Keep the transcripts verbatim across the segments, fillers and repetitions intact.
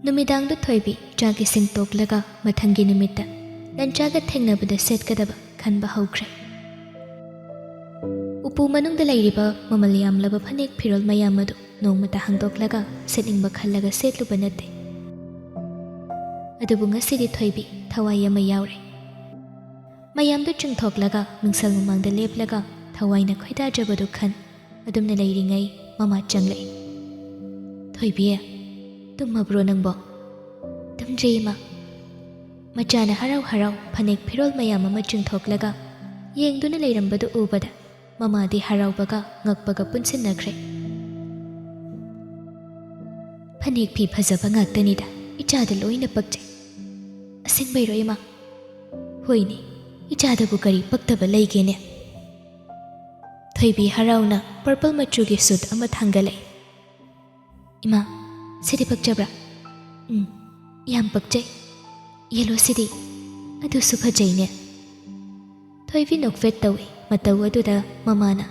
ꯅꯨꯃꯤꯗꯥꯡꯗ ꯊꯣꯏꯕꯤ ꯆꯥꯛ ꯏꯁꯤꯡ ꯇꯣꯛꯂꯒ ꯃꯊꯪꯒꯤ ꯅꯨꯃꯤꯠꯇ ꯂꯟꯆꯥꯒ ꯊꯦꯡꯅꯕꯗ ꯁꯦꯠꯀꯗꯕ ꯈꯟꯕ ꯍꯧꯈ꯭ꯔꯦ꯫ ꯎꯄꯨ ꯃꯅꯨꯡꯗ ꯂꯩꯔꯤꯕ ꯃꯃꯜ ꯌꯥꯝꯂꯕ ꯐꯅꯦꯛ ꯐꯤꯔꯣꯜ ꯃꯌꯥꯝ ꯑꯗꯨ ꯅꯣꯡꯃꯇ ꯍꯥꯡꯗꯣꯛꯂꯒ ꯁꯦꯠꯅꯤꯡꯕ ꯈꯜꯂꯒ ꯁꯦꯠꯂꯨꯕ ꯅꯠꯇꯦ꯫ ꯑꯗꯨꯕꯨ ꯉꯁꯤꯗꯤ ꯊꯣꯏꯕꯤ ꯊꯋꯥꯏ ꯑꯃ ꯌꯥꯎꯔꯦ꯫ ꯃꯌꯥꯝꯗꯨ ꯆꯤꯡꯊꯣꯛꯂꯒ ꯃꯤꯡꯁꯦꯜ ꯃꯃꯥꯡꯗ ꯂꯦꯞꯂꯒ ꯊꯋꯥꯏꯅ ꯈꯣꯏꯗꯥꯖꯕꯗꯨ ꯈꯟ ꯑꯗꯨꯝꯅ ꯂꯩꯔꯤꯉꯩ ꯃꯃꯥ ꯆꯪꯂꯛꯏ꯫ "ꯊꯣꯏꯕꯤ, ꯇꯨꯝꯃꯕ꯭ꯔꯣ ꯅꯪꯕꯣ?" "ꯇꯨꯝꯗ꯭ꯔꯤ, ꯏꯃꯥ꯫" ꯃꯆꯥꯅ ꯍꯔꯥꯎ ꯍꯔꯥꯎ ꯐꯅꯦꯛ ꯐꯤꯔꯣꯜ ꯃꯌꯥꯝ ꯑꯃ ꯆꯤꯡꯊꯣꯛꯂꯒ ꯌꯦꯡꯗꯨꯅ ꯂꯩꯔꯝꯕꯗꯨ ꯎꯕꯗ ꯃꯃꯥꯗꯤ ꯍꯔꯥꯎꯕꯒ ꯉꯛꯄꯒ ꯄꯨꯟꯁꯤꯟꯅꯈ꯭ꯔꯦ꯫ "ꯐꯅꯦꯛ ꯐꯤ ꯐꯖꯕ ꯉꯥꯛꯇꯅꯤꯗ, ꯏꯆꯥꯗ ꯂꯣꯏꯅ ꯄꯛꯆꯩ꯫ ꯑꯁꯦꯡꯕꯩꯔꯣ, ꯏꯃꯥ?" "ꯍꯣꯏꯅꯦ, ꯏꯆꯥꯗꯕꯨ ꯀꯔꯤ ꯄꯛꯇꯕ ꯂꯩꯒꯦꯅꯦ?" ꯊꯣꯏꯕꯤ ꯍꯔꯥꯎꯅ ꯄꯔꯄꯜ ꯃꯆꯨꯒꯤ ꯁꯨꯠ ꯑꯃ ꯊꯥꯡꯒꯠꯂꯛꯏ꯫ "ꯏꯃꯥ, ꯁꯤꯗꯤ ꯄꯛꯆꯕ꯭ꯔꯥ?" "ꯎꯝ, ꯌꯥꯝ ꯄꯛꯆꯩ꯫ ꯌꯦꯜꯂꯣꯁꯤꯗꯤ? ꯑꯗꯨꯁꯨ ꯐꯖꯩꯅꯦ꯫" ꯊꯣꯏꯕꯤ ꯅꯣꯛꯐꯦꯠ ꯇꯧꯏ꯫ ꯃꯇꯧ ꯑꯗꯨꯗ ꯃꯃꯥꯅ,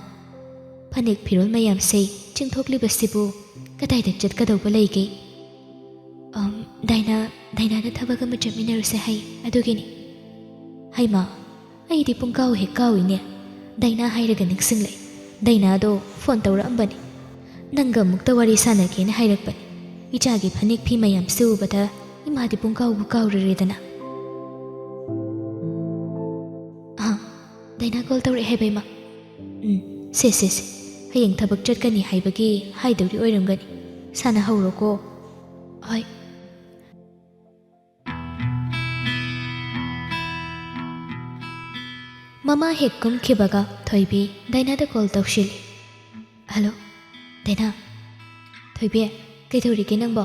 "ꯐꯅꯦꯛ ꯐꯤꯔꯣꯜ ꯃꯌꯥꯝꯁꯦ ꯆꯤꯡꯊꯣꯛꯂꯤꯕꯁꯤꯕꯨ ꯀꯗꯥꯏꯗ ꯆꯠꯀꯗꯧꯕ ꯂꯩꯒꯦ?" "ꯑꯝ, ꯗꯥꯏꯅꯥ, ꯗꯥꯏꯅꯥꯗ ꯊꯕꯛ ꯑꯃ ꯆꯠꯃꯤꯟꯅꯔꯨꯁꯦ ꯍꯥꯏ, ꯑꯗꯨꯒꯤꯅꯤ꯫" "ꯍꯩꯃꯥ, ꯑꯩꯗꯤ ꯄꯨꯡꯀꯥꯎ ꯍꯦꯛ ꯀꯥꯎꯏꯅꯦ꯫ ꯗꯥꯏꯅꯥ ꯍꯥꯏꯔꯒ ꯅꯤꯡꯁꯤꯡꯂꯛꯏ꯫ ꯗꯥꯏꯅꯥꯗꯣ ꯐꯣꯟ ꯇꯧꯔꯛꯑꯝꯕꯅꯤ꯫ ꯅꯪꯒ ꯑꯃꯨꯛꯇ ꯋꯥꯔꯤ ꯁꯥꯟꯅꯒꯦꯅ ꯍꯥꯏꯔꯛꯄꯅꯤ꯫ ꯏꯆꯥꯒꯤ ꯐꯅꯦꯛ ꯐꯤ ꯃꯌꯥꯝꯁꯤ ꯎꯕꯗ ꯏꯃꯥꯗꯤ ꯄꯨꯡꯀꯥꯎꯕꯨ ꯀꯥꯎꯔꯨꯔꯦꯗꯅ꯫" "ꯑꯥ, ꯗꯥꯏꯅꯥ ꯀꯣꯜ ꯇꯧꯔꯛꯑꯦ ꯍꯥꯏꯕ, ꯏꯃꯥ?" "ꯎꯝ, ꯁꯦ, ꯁꯦ, ꯁꯦ꯫ ꯍꯌꯦꯡ ꯊꯕꯛ ꯆꯠꯀꯅꯤ ꯍꯥꯏꯕꯒꯤ ꯍꯥꯏꯗꯧꯔꯤ ꯑꯣꯏꯔꯝꯒꯅꯤ꯫ ꯁꯥꯟꯅꯍꯧꯔꯣꯀꯣ꯫" "ꯍꯣꯏ꯫" ꯃꯃꯥ ꯍꯦꯛ ꯀꯨꯝꯈꯤꯕꯒ ꯊꯣꯏꯕꯤ ꯗꯥꯏꯅꯥꯗ ꯀꯣꯜ ꯇꯧꯁꯤꯜꯂꯤ꯫ "ꯍꯜꯂꯣ, ꯗꯥꯏꯅꯥ꯫" "ꯊꯣꯏꯕꯤ, ꯀꯩꯗꯧꯔꯤꯒꯦ ꯅꯪꯕꯣ?"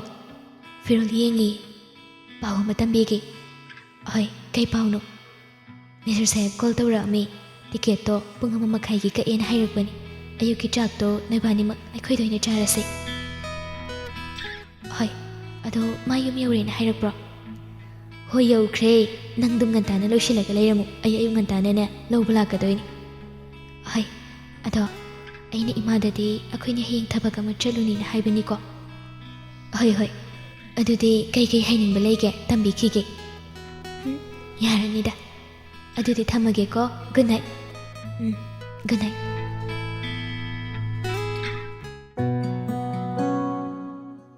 "ꯐꯤꯔꯣꯜ ꯌꯦꯡꯉꯤ꯫ ꯄꯥꯎ ꯑꯃ ꯇꯝꯕꯤꯒꯦ꯫" "ꯍꯣꯏ, ꯀꯩ ꯄꯥꯎꯅꯣ?" "ꯃꯦꯖꯔ ꯁꯥꯍꯦꯕ ꯀꯣꯜ ꯇꯧꯔꯛꯑꯝꯃꯤ꯫ ꯇꯤꯀꯦꯠꯇꯣ ꯄꯨꯡ ꯑꯃ ꯃꯈꯥꯏꯒꯤ ꯀꯛꯑꯦꯅ ꯍꯥꯏꯔꯛꯄꯅꯤ꯫ ꯑꯌꯨꯛꯀꯤ ꯆꯥꯛꯇꯣ ꯅꯣꯏꯕꯥꯅꯤꯃꯛ ꯑꯩꯈꯣꯏꯗ ꯑꯣꯏꯅ ꯆꯥꯔꯁꯦ꯫" "ꯍꯣꯏ, ꯑꯗꯣ ꯃꯥ ꯌꯨꯝ ꯌꯧꯔꯦꯅ ꯍꯥꯏꯔꯛꯄ꯭ꯔꯣ?" "ꯍꯣꯏ, ꯌꯧꯈ꯭ꯔꯦ꯫ ꯅꯪꯗꯨꯝ ꯉꯟꯇꯥꯅ ꯂꯣꯏꯁꯤꯜꯂꯒ ꯂꯩꯔꯝꯃꯨ꯫ ꯑꯩ ꯑꯌꯨꯛ ꯉꯟꯇꯥꯅꯅꯦ ꯂꯧꯕ ꯂꯥꯛꯀꯗꯣꯏꯅꯤ꯫" "ꯍꯣꯏ, ꯑꯗꯣ ꯑꯩꯅ ꯏꯃꯥꯗꯗꯤ ꯑꯩꯈꯣꯏꯅ ꯍꯌꯦꯡ ꯊꯕꯛ ꯑꯃ ꯆꯠꯂꯨꯅꯤꯅ ꯍꯥꯏꯕꯅꯤꯀꯣ꯫" "ꯍꯣꯏ, ꯍꯣꯏ꯫ ꯑꯗꯨꯗꯤ ꯀꯩꯀꯩ ꯍꯥꯏꯅꯤꯡꯕ ꯂꯩꯒꯦ? ꯇꯝꯕꯤꯈꯤꯒꯦ꯫ ꯎꯝ, ꯌꯥꯔꯅꯤꯗ꯫ ꯑꯗꯨꯗꯤ ꯊꯝꯃꯒꯦꯀꯣ꯫ Good night꯫ ꯎꯝ, good night꯫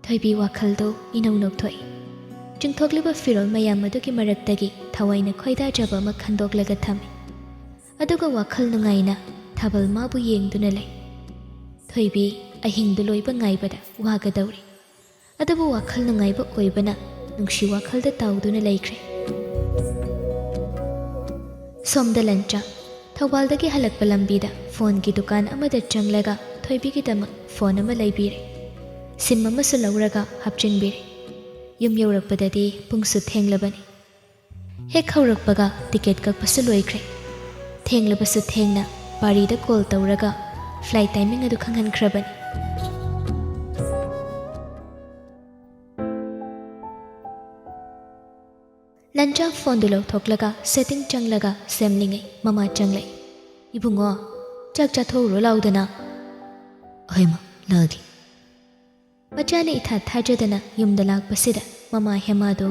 ꯊꯣꯏꯕꯤ ꯋꯥꯈꯜꯗꯣ ꯏꯅꯧ ꯅꯧꯊꯣꯛꯏ꯫ ꯆꯤꯡꯊꯣꯛꯂꯤꯕ ꯐꯤꯔꯣꯜ ꯃꯌꯥꯝ ꯑꯗꯨꯒꯤ ꯃꯔꯛꯇꯒꯤ ꯊꯋꯥꯏꯅ ꯈꯣꯏꯗꯥꯖꯕ ꯑꯃ ꯈꯟꯗꯣꯛꯂꯒ ꯊꯝꯃꯤ꯫ ꯑꯗꯨꯒ ꯋꯥꯈꯜ ꯅꯨꯡꯉꯥꯏꯅ ꯊꯥꯕꯜ ꯃꯥꯕꯨ ꯌꯦꯡꯗꯨꯅ ꯂꯩ꯫ ꯊꯣꯏꯕꯤ ꯑꯍꯤꯡꯗꯨ ꯂꯣꯏꯕ ꯉꯥꯏꯕꯗ ꯋꯥꯒꯗꯧꯔꯤ꯫ ꯑꯗꯨꯕꯨ ꯋꯥꯈꯜ ꯅꯨꯡꯉꯥꯏꯕ ꯑꯣꯏꯕꯅ ꯅꯨꯡꯁꯤ ꯋꯥꯈꯜꯗ ꯇꯥꯎꯗꯨꯅ ꯂꯩꯈ꯭ꯔꯦ꯫ ꯁꯣꯝꯗ ꯂꯟꯆꯥ ꯊꯧꯕꯥꯜꯗꯒꯤ ꯍꯜꯂꯛꯄ ꯂꯝꯕꯤꯗ ꯐꯣꯟꯒꯤ ꯗꯨꯀꯥꯟ ꯑꯃꯗ ꯆꯪꯂꯒ ꯊꯣꯏꯕꯤꯒꯤꯗꯃꯛ ꯐꯣꯟ ꯑꯃ ꯂꯩꯕꯤꯔꯦ꯫ ꯁꯤꯝ ꯑꯃꯁꯨ ꯂꯧꯔꯒ ꯍꯥꯞꯆꯤꯟꯕꯤꯔꯦ꯫ ꯌꯨꯝ ꯌꯧꯔꯛꯄꯗꯗꯤ ꯄꯨꯡꯁꯨ ꯊꯦꯡꯂꯕꯅꯤ꯫ ꯍꯦꯛ ꯍꯧꯔꯛꯄꯒ ꯇꯤꯀꯦꯠ ꯀꯛꯄꯁꯨ ꯂꯣꯏꯈ꯭ꯔꯦ꯫ ꯊꯦꯡꯂꯕꯁꯨ ꯊꯦꯡꯅ ꯄꯥꯔꯤꯗ ꯀꯣꯜ ꯇꯧꯔꯒ ꯐ꯭ꯂꯥꯏꯠ ꯇꯥꯏꯃꯤꯡ ꯑꯗꯨ ꯈꯪꯍꯟꯈ꯭ꯔꯕꯅꯤ꯫ ꯂꯟꯆꯥ ꯐꯣꯟꯗꯨ ꯂꯧꯊꯣꯛꯂꯒ ꯁꯦꯇꯤꯡ ꯆꯪꯂꯒ ꯁꯦꯝꯂꯤꯉꯩ ꯃꯃꯥ ꯆꯪꯂꯛꯏ꯫ "ꯏꯕꯨꯡꯉꯣ, ꯆꯥꯛ ꯆꯥꯊꯣꯛꯎꯔꯣ ꯂꯥꯎꯗꯅ꯫" "ꯍꯣꯏ ꯃꯥ, ꯂꯥꯛꯑꯒꯦ꯫" ꯃꯆꯥꯅ ꯏꯊꯥ ꯊꯥꯖꯗꯅ ꯌꯨꯝꯗ ꯂꯥꯛꯄꯁꯤꯗ ꯃꯃꯥ ꯍꯦꯃꯥꯗꯨ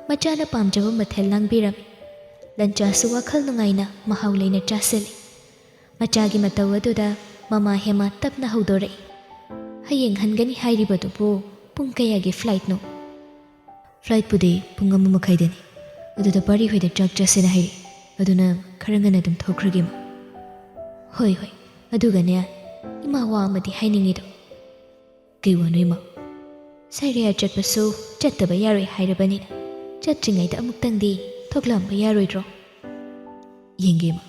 ꯃꯆꯥꯅ ꯄꯥꯝꯖꯕ ꯃꯊꯦꯜ ꯂꯥꯡꯕꯤꯔꯝꯃꯤ꯫ ꯂꯟꯆꯥꯁꯨ ꯋꯥꯈꯜ ꯅꯨꯡꯉꯥꯏꯅ ꯃꯍꯥꯎ ꯂꯩꯅ ꯆꯥꯁꯤꯜꯂꯤ꯫ ꯃꯆꯥꯒꯤ ꯃꯇꯧ ꯑꯗꯨꯗ ꯃꯃꯥ ꯍꯦꯃꯥ ꯇꯞꯅ ꯍꯧꯗꯣꯔꯛꯏ꯫ "ꯍꯌꯦꯡ ꯍꯟꯒꯅꯤ ꯍꯥꯏꯔꯤꯕꯗꯨꯕꯨ ꯄꯨꯡ ꯀꯌꯥꯒꯤ ꯐ꯭ꯂꯥꯏꯠꯅꯣ?" "ꯐ꯭ꯂꯥꯏꯠꯄꯨꯗꯤ ꯄꯨꯡ ꯑꯃ ꯃꯈꯥꯏꯗꯅꯤ꯫ ꯑꯗꯨꯗ ꯄꯥꯔꯤ ꯍꯣꯏꯗ ꯆꯥꯛ ꯆꯥꯁꯦꯅ ꯍꯥꯏꯔꯛꯏ꯫ ꯑꯗꯨꯅ ꯈꯔ ꯉꯟꯅ ꯑꯗꯨꯝ ꯊꯣꯛꯈ꯭ꯔꯒꯦ, ꯃꯥ꯫" "ꯍꯣꯏ, ꯍꯣꯏ꯫ ꯑꯗꯨꯒꯅꯦ, ꯏꯃꯥ ꯋꯥ ꯑꯃꯗꯤ ꯍꯥꯏꯅꯤꯡꯉꯤꯗꯣ꯫" "ꯀꯩ ꯋꯥꯅꯣ, ꯏꯃꯥ?" "ꯁꯥꯏꯔꯤꯌꯥ ꯆꯠꯄꯁꯨ ꯆꯠꯇꯕ ꯌꯥꯔꯣꯏ ꯍꯥꯏꯔꯕꯅꯤꯅ, ꯆꯠꯇ꯭ꯔꯤꯉꯩꯗ ꯑꯃꯨꯛꯇꯪꯗꯤ ꯊꯣꯛꯂꯛꯑꯝꯕ ꯌꯥꯔꯣꯏꯗ꯭ꯔꯣ?" "ꯌꯦꯡꯒꯦ, ꯏꯃꯥ꯫"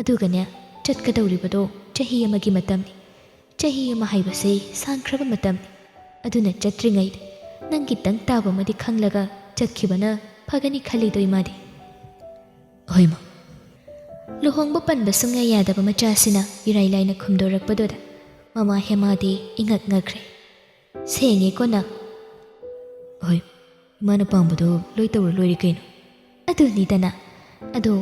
"ꯑꯗꯨꯒꯅꯦ, ꯆꯠꯀꯗꯧꯔꯤꯕꯗꯣ ꯆꯍꯤ ꯑꯃꯒꯤ ꯃꯇꯝꯅꯤ꯫ ꯆꯍꯤ ꯑꯃ ꯍꯥꯏꯕꯁꯦ ꯁꯥꯡꯈ꯭ꯔꯕ ꯃꯇꯝꯅꯤ꯫ ꯑꯗꯨꯅ ꯆꯠꯇ꯭ꯔꯤꯉꯩꯗ ꯅꯪꯒꯤ ꯇꯪ ꯇꯥꯕ ꯑꯃꯗꯤ ꯈꯪꯂꯒ ꯆꯠꯈꯤꯕꯅ ꯐꯒꯅꯤ ꯈꯜꯂꯤꯗꯣ, ꯏꯃꯥꯗꯤ꯫" "ꯍꯣꯏ, ꯃꯥ꯫" ꯂꯨꯍꯣꯡꯕ ꯄꯟꯕ ꯁꯨꯡꯌꯥ ꯌꯥꯗꯕ ꯃꯆꯥꯁꯤꯅ ꯏꯔꯥꯏ ꯂꯥꯏꯅ ꯈꯨꯝꯗꯣꯔꯛꯄꯗꯨꯗ ꯃꯃꯥ ꯍꯦꯃꯥꯗꯤ ꯏꯉꯛ ꯉꯛꯈ꯭ꯔꯦ꯫ "ꯁꯦꯡꯉꯦꯀꯣ ꯅꯪ?" "ꯍꯣꯏ, ꯏꯃꯥꯅ ꯄꯥꯝꯕꯗꯣ ꯂꯣꯏ ꯇꯧꯔ ꯂꯣꯏꯔꯦ ꯀꯩꯅꯣ꯫" "ꯑꯗꯨꯅꯤꯗꯅ꯫ ꯑꯗꯣ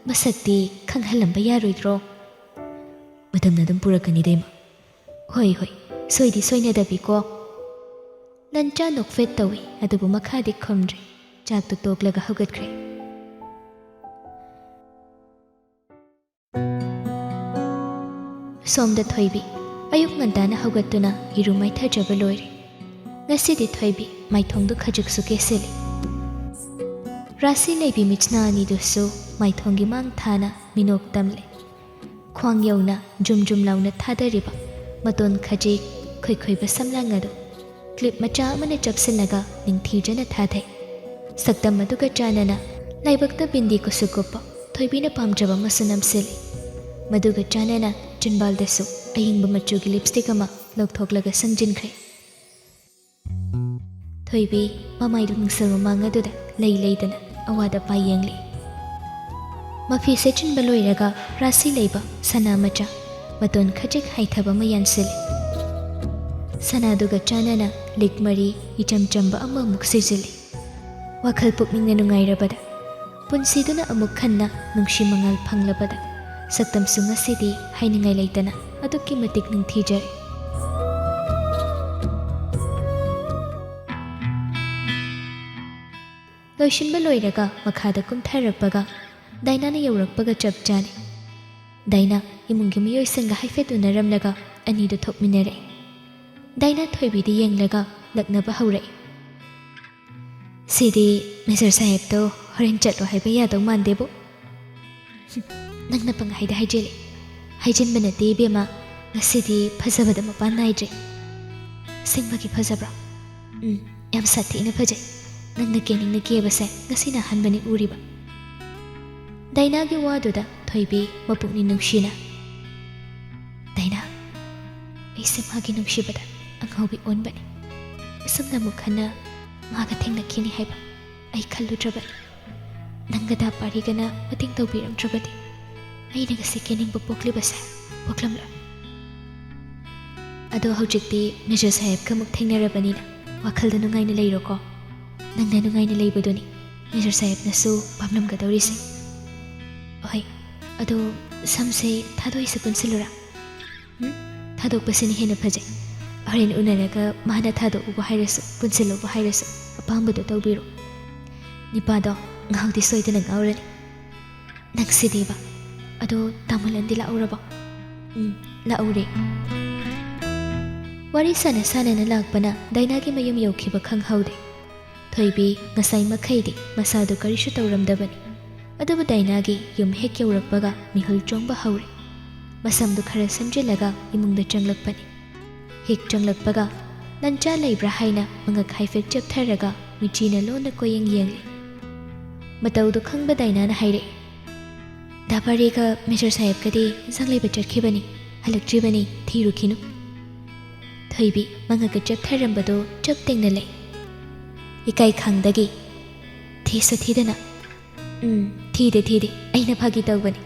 ꯃꯁꯛꯇꯤ ꯈꯪꯍꯜꯂꯝꯕ ꯌꯥꯔꯣꯏꯗ꯭ꯔꯣ?" "ꯃꯇꯝꯅ ꯑꯗꯨꯝ ꯄꯨꯔꯛꯀꯅꯤꯗ, ꯏꯃꯥ꯫" "ꯍꯣꯏ, ꯍꯣꯏ, ꯁꯣꯏꯗꯤ ꯁꯣꯏꯅꯗꯕꯤꯀꯣ꯫" ꯅꯟꯆꯥ ꯅꯣꯛꯐꯦꯠ ꯇꯧꯏ, ꯑꯗꯨꯕꯨ ꯃꯈꯥꯗꯤ ꯈꯨꯝꯗ꯭ꯔꯦ꯫ ꯆꯥꯛꯇꯨ ꯇꯣꯛꯂꯒ ꯍꯧꯒꯠꯈ꯭ꯔꯦ꯫ ꯁꯣꯝꯗ ꯊꯣꯏꯕꯤ ꯑꯌꯨꯛ ꯉꯟꯇꯥꯅ ꯍꯧꯒꯠꯇꯨꯅ ꯏꯔꯨ ꯃꯥꯏꯊꯖꯕ ꯂꯣꯏꯔꯦ꯫ ꯉꯁꯤꯗꯤ ꯊꯣꯏꯕꯤ ꯃꯥꯏꯊꯣꯡꯗꯨ ꯈꯖꯤꯛꯁꯨ ꯀꯦꯁꯤꯜꯂꯤ꯫ ꯔꯥꯁꯤ ꯂꯩꯕꯤ ꯃꯤꯆꯅꯥ ꯑꯅꯤꯗꯨꯁꯨ ꯃꯥꯏꯊꯣꯡꯒꯤ ꯃꯥꯡ ꯊꯥꯅ ꯃꯤꯅꯣꯛ ꯇꯝꯂꯦ꯫ ꯈ꯭ꯋꯥꯡ ꯌꯧꯅ ꯖꯨꯝ ꯖꯨꯝ ꯂꯥꯎꯅ ꯊꯥꯗꯔꯤꯕ ꯃꯇꯣꯟ ꯈꯖꯤꯛ ꯈꯣꯏꯈꯣꯏꯕ ꯁꯝꯂꯥꯡ ꯑꯗꯨ ꯀ꯭ꯂꯤꯞ ꯃꯆꯥ ꯑꯃꯅ ꯆꯞꯁꯤꯜꯂꯒ ꯅꯤꯡꯊꯤꯖꯅ ꯊꯥꯊꯩ꯫ ꯁꯛꯇꯝ ꯑꯗꯨꯒ ꯆꯥꯟꯅꯅ ꯂꯥꯏꯕꯛꯇ ꯕꯤꯟꯗꯤ ꯀꯨꯁꯨ ꯀꯨꯞꯄ ꯊꯣꯏꯕꯤꯅ ꯄꯥꯝꯖꯕ ꯑꯃꯁꯨ ꯅꯝꯁꯤꯜꯂꯤ꯫ ꯃꯗꯨꯒ ꯆꯥꯟꯅꯅ ꯆꯤꯟꯕꯥꯜꯗꯁꯨ ꯑꯌꯤꯡꯕ ꯃꯆꯨꯒꯤ ꯂꯤꯞꯁꯇꯤꯛ ꯑꯃ ꯂꯧꯊꯣꯛꯂꯒ ꯁꯪꯖꯤꯟꯈ꯭ꯔꯦ꯫ ꯊꯣꯏꯕꯤ ꯃꯃꯥꯏꯗꯨ ꯃꯤꯡꯁꯦꯜ ꯃꯃꯥꯡ ꯑꯗꯨꯗ ꯂꯩ ꯂꯩꯗꯅ ꯑꯋꯥꯗ ꯄꯥꯏ ꯌꯦꯡꯂꯤ꯫ ꯃꯐꯤ ꯁꯦꯠꯆꯤꯟꯕ ꯂꯣꯏꯔꯒ ꯔꯥꯁꯤ ꯂꯩꯕ ꯁꯅꯥ ꯃꯆꯥ ꯃꯇꯣꯟ ꯈꯖꯤꯛ ꯍꯥꯏꯊꯕ ꯑꯃ ꯌꯥꯟꯁꯤꯜꯂꯤ꯫ ꯁꯅꯥꯗꯨꯒ ꯆꯥꯟꯅꯅ ꯂꯤꯛ ꯃꯔꯤ ꯏꯆꯝ ꯆꯝꯕ ꯑꯃꯃꯨꯛ ꯁꯤꯖꯤꯜꯂꯤ꯫ ꯋꯥꯈꯜ ꯄꯨꯛꯅꯤꯡꯅ ꯅꯨꯡꯉꯥꯏꯔꯕꯗ, ꯄꯨꯟꯁꯤꯗꯨꯅ ꯑꯃꯨꯛ ꯍꯟꯅ ꯅꯨꯡꯁꯤ ꯃꯉꯥꯜ ꯐꯪꯂꯕꯗ, ꯁꯛꯇꯝꯁꯨ ꯉꯁꯤꯗꯤ ꯍꯥꯏꯅꯤꯡꯉꯥꯏ ꯂꯩꯇꯅ ꯑꯗꯨꯛꯀꯤ ꯃꯇꯤꯛ ꯅꯤꯡꯊꯤꯖꯔꯦ꯫ ꯂꯣꯏꯁꯤꯟꯕ ꯂꯣꯏꯔꯒ ꯃꯈꯥꯗ ꯀꯨꯝꯊꯔꯛꯄꯒ ꯗꯥꯏꯅꯥꯅ ꯌꯧꯔꯛꯄꯒ ꯆꯞ ꯆꯥꯅꯤ꯫ ꯗꯥꯏꯅꯥ ꯏꯃꯨꯡꯒꯤ ꯃꯤꯑꯣꯏꯁꯤꯡꯒ ꯍꯥꯏꯐꯦꯠ ꯎꯅꯔꯝꯂꯒ ꯑꯅꯤꯗꯨ ꯊꯣꯛꯃꯤꯟꯅꯔꯦ꯫ ꯗꯥꯏꯅꯥ ꯊꯣꯏꯕꯤꯗ ꯌꯦꯡꯂꯒ ꯂꯛꯅꯕ ꯍꯧꯔꯛꯏ꯫ "ꯁꯤꯗꯤ ꯃꯦꯖꯔ ꯁꯥꯍꯦꯕꯇꯣ ꯍꯣꯔꯦꯟ ꯆꯠꯂꯣ ꯍꯥꯏꯕ ꯌꯥꯗꯧ ꯃꯥꯟꯗꯦꯕꯨ?" "ꯅꯪꯅ ꯄꯪꯍꯥꯏꯗ ꯍꯥꯏꯖꯤꯜꯂꯤ꯫ ꯍꯥꯏꯖꯤꯟꯕ ꯅꯠꯇꯦ ꯏꯕꯦꯝꯃ, ꯉꯁꯤꯗꯤ ꯐꯖꯕꯗ ꯃꯄꯥꯟ ꯅꯥꯏꯗ꯭ꯔꯦ꯫" "ꯑꯁꯦꯡꯕꯒꯤ ꯐꯖꯕ꯭ꯔꯣ?" "ꯎꯝ, ꯌꯥꯝ ꯁꯥꯊꯤꯅ ꯐꯖꯩ꯫ ꯅꯪꯅ ꯀꯦꯅꯤꯡꯅ ꯀꯦꯕꯁꯦ ꯉꯁꯤꯅ ꯑꯍꯥꯟꯕꯅꯤ ꯎꯔꯤꯕ꯫" ꯗꯥꯏꯅꯥꯒꯤ ꯋꯥꯗꯨꯗ ꯊꯣꯏꯕꯤ ꯃꯄꯨꯛꯅꯤꯡ ꯅꯨꯡꯁꯤꯅ, "ꯗꯥꯏꯅꯥ, ꯑꯩꯁꯦ ꯃꯥꯒꯤ ꯅꯨꯡꯁꯤꯕꯗ ꯑꯉꯥꯎꯕꯤ ꯑꯣꯟꯕꯅꯤ꯫ ꯑꯁꯨꯝꯅ ꯑꯃꯨꯛ ꯍꯟꯅ ꯃꯥꯒ ꯊꯦꯡꯅꯈꯤꯅꯤ ꯍꯥꯏꯕ ꯑꯩ ꯈꯜꯂꯨꯗ꯭ꯔꯕꯅꯤ꯫ ꯅꯪꯒ ꯗꯥ ꯄꯥꯔꯤꯒꯅ ꯃꯇꯦꯡ ꯇꯧꯕꯤꯔꯝꯗ꯭ꯔꯕꯗꯤ ꯑꯩꯅ ꯉꯁꯤ ꯀꯦꯅꯤꯡꯕ ꯄꯣꯛꯂꯤꯕꯁꯦ ꯄꯣꯛꯂꯝꯂꯣꯏ꯫ ꯑꯗꯣ ꯍꯧꯖꯤꯛꯇꯤ ꯃꯦꯖꯔ ꯁꯥꯍꯦꯕꯀ ꯑꯃꯨꯛ ꯊꯦꯡꯅꯔꯕꯅꯤꯅ ꯋꯥꯈꯜꯗ ꯅꯨꯡꯉꯥꯏꯅ ꯂꯩꯔꯣꯀꯣ꯫ ꯅꯪꯅ ꯅꯨꯡꯉꯥꯏꯅ ꯂꯩꯕꯗꯨꯅꯤ ꯃꯦꯖꯔ ꯁꯥꯍꯦꯕꯅꯁꯨ ꯄꯥꯝꯂꯝꯒꯗꯧꯔꯤꯁꯦ꯫ ꯍꯣꯏ, ꯑꯗꯣ ꯁꯝꯁꯦ ꯊꯥꯗꯣꯛꯏꯁꯦ ꯄꯨꯟꯁꯤꯜꯂꯨꯔꯥ?" "ꯎꯝ, ꯊꯥꯗꯣꯛꯄꯁꯤꯅ ꯍꯦꯟꯅ ꯐꯖꯩ꯫ ꯍꯣꯔꯦꯟ ꯎꯅꯔꯒ ꯃꯥꯅ ꯊꯥꯗꯣꯛꯎꯕ ꯍꯥꯏꯔꯁꯨ, ꯄꯨꯟꯁꯤꯜꯂꯨꯕ ꯍꯥꯏꯔꯁꯨ, ꯑꯄꯥꯝꯕꯗꯣ ꯇꯧꯕꯤꯔꯣ꯫ ꯅꯤꯄꯥꯗꯣ ꯉꯥꯎꯗꯤ ꯁꯣꯏꯗꯅ ꯉꯥꯎꯔꯅꯤ꯫ ꯅꯪꯁꯤꯗꯤꯕ꯫ ꯑꯗꯣ ꯇꯥꯃꯣ ꯂꯟꯗꯤ ꯂꯥꯛꯎꯔꯕꯣ? ꯎꯝ, ꯂꯥꯛꯎꯔꯦ꯫ ꯋꯥꯔꯤ ꯁꯥꯟꯅ ꯁꯥꯟꯅꯅ ꯂꯥꯛꯄꯅ ꯗꯥꯏꯅꯥꯒꯤ ꯃꯌꯨꯝ ꯌꯧꯈꯤꯕ ꯈꯪꯍꯧꯗꯦ꯫ ꯊꯣꯏꯕꯤ ꯉꯁꯥꯏ ꯃꯈꯩꯗꯤ ꯃꯁꯥꯗꯨ ꯀꯔꯤꯁꯨ ꯇꯧꯔꯝꯗꯕꯅꯤ꯫ ꯑꯗꯨꯕꯨ ꯗꯥꯏꯅꯥꯒꯤ ꯌꯨꯝ ꯍꯦꯛ ꯌꯧꯔꯛꯄꯒ ꯃꯤꯍꯨꯜ ꯆꯣꯡꯕ ꯍꯧꯔꯦ꯫ ꯃꯁꯝꯗꯨ ꯈꯔ ꯁꯦꯝꯖꯤꯜꯂꯒ ꯏꯃꯨꯡꯗ ꯆꯪꯂꯛꯄꯅꯤ꯫ ꯍꯦꯛ ꯆꯪꯂꯛꯄꯒ ꯂꯟꯆꯥ ꯂꯩꯕ꯭ꯔꯥ ꯍꯥꯏꯅ ꯃꯉꯛ ꯍꯥꯏꯐꯦꯠ ꯆꯦꯞꯊꯔꯒ ꯃꯤꯆꯤꯅ ꯂꯣꯟꯅ ꯀꯣꯏꯌꯦꯡ ꯌꯦꯡꯂꯤ꯫ ꯃꯇꯧꯗꯨ ꯈꯪꯕ ꯗꯥꯏꯅꯥꯅ ꯍꯥꯏꯔꯛꯏ, "ꯗꯥ ꯄꯥꯔꯤꯒ ꯃꯦꯖꯔ ꯁꯥꯍꯦꯕꯀꯗꯤ ꯏꯟꯁꯥꯡ ꯂꯩꯕ ꯆꯠꯈꯤꯕꯅꯤ, ꯍꯜꯂꯛꯇ꯭ꯔꯤꯕꯅꯤ, ꯊꯤꯔꯨꯈꯤꯅꯨ꯫" ꯊꯣꯏꯕꯤ ꯃꯉꯛꯀ ꯆꯦꯞꯊꯔꯝꯕꯗꯨ ꯆꯞ ꯇꯦꯡꯅ ꯂꯩ꯫ ꯏꯀꯥꯏ ꯈꯪꯗꯒꯤ, "ꯊꯤꯁꯨ ꯊꯤꯗꯅ꯫" "ꯎꯝ, ꯊꯤꯗꯦ, ꯊꯤꯗꯦ, ꯑꯩꯅ ꯐꯥꯒꯤ ꯇꯧꯕꯅꯤ꯫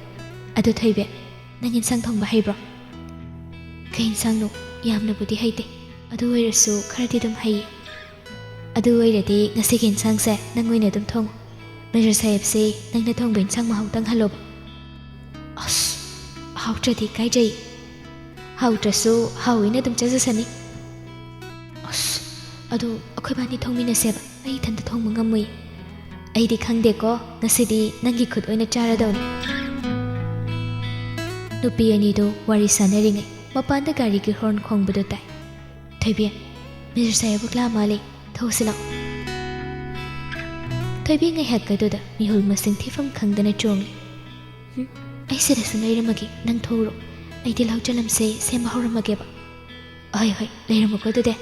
ꯑꯗꯨ ꯊꯣꯏꯕꯤ, ꯅꯪ ꯏꯟꯁꯥꯡ ꯊꯣꯡꯕ ꯍꯩꯕ꯭ꯔꯣ?" "ꯀꯩ ꯏꯟꯁꯥꯡꯅꯣ? ꯌꯥꯝꯅꯕꯨꯗꯤ ꯍꯩꯇꯦ, ꯑꯗꯨ ꯑꯣꯏꯔꯁꯨ ꯈꯔꯗꯤ ꯑꯗꯨꯝ ꯍꯩꯌꯦ꯫" "ꯑꯗꯨ ꯑꯣꯏꯔꯗꯤ ꯉꯁꯤꯒꯤ ꯏꯟꯁꯥꯡꯁꯦ ꯅꯪ ꯑꯣꯏꯅ ꯑꯗꯨꯝ ꯊꯣꯡꯉꯨ꯫ ꯃꯦꯖꯔ ꯁꯥꯍꯦꯕꯁꯦ ꯅꯪꯅ ꯊꯣꯡꯕ ꯏꯟꯁꯥꯡ ꯃꯍꯥꯎ ꯇꯪꯍꯜꯂꯣꯕ꯫" "ꯑꯁ, ꯍꯥꯎꯇ꯭ꯔꯗꯤ ꯏꯀꯥꯏꯖꯩ꯫" "ꯍꯥꯎꯇ꯭ꯔꯁꯨ ꯍꯥꯎꯋꯦꯅ ꯑꯗꯨꯝ ꯆꯥꯖꯁꯅꯤ꯫" "ꯑꯁ, ꯑꯗꯨ ꯑꯩꯈꯣꯏꯕꯥꯅꯤ ꯊꯣꯡꯃꯤꯟꯅꯁꯦꯕ, ꯑꯩ ꯏꯊꯟꯇ ꯊꯣꯡꯕ ꯉꯝꯃꯣꯏ꯫" "ꯑꯩꯗꯤ ꯈꯪꯗꯦꯀꯣ, ꯉꯁꯤꯗꯤ ꯅꯪꯒꯤ ꯈꯨꯠ ꯑꯣꯏꯅ ꯆꯥꯔꯗꯧꯅꯤ꯫" ꯅꯨꯄꯤ ꯑꯅꯤꯗꯨ ꯋꯥꯔꯤ ꯁꯥꯟꯅꯔꯤꯉꯩ ꯃꯄꯥꯟꯗ ꯒꯥꯔꯤꯒꯤ ꯍꯣꯔꯟ ꯈꯣꯡꯕꯗꯨ ꯇꯥꯏ꯫ "ꯊꯣꯏꯕꯤ, ꯃꯦꯖꯔ ꯁꯥꯍꯦꯕ ꯂꯥꯛ ꯃꯥꯜꯂꯦ, ꯊꯣꯛꯎꯁꯤ ꯂꯥꯛꯑꯣ꯫" ꯊꯣꯏꯕꯤ ꯉꯥꯏꯍꯥꯛ ꯑꯗꯨꯗ ꯃꯤꯍꯨꯜ ꯃꯁꯤꯡ ꯊꯤꯐꯝ ꯈꯪꯗꯅ ꯆꯣꯡꯂꯤ꯫ "ꯍꯨꯝ, ꯑꯩ ꯁꯤꯗ ꯁꯨꯝ ꯂꯩꯔꯝꯃꯒꯦ, ꯅꯪ ꯊꯣꯛꯎꯔꯣ꯫ ꯑꯩ ꯇꯤꯜꯍꯧ ꯆꯅꯝꯁꯦ ꯁꯦꯝꯕ ꯍꯧꯔꯝꯃꯒꯦꯕ꯫" "ꯍꯣꯏ, ꯍꯣꯏ, ꯂꯩꯔꯝꯃꯨꯀꯣ ꯑꯗꯨꯗꯤ꯫"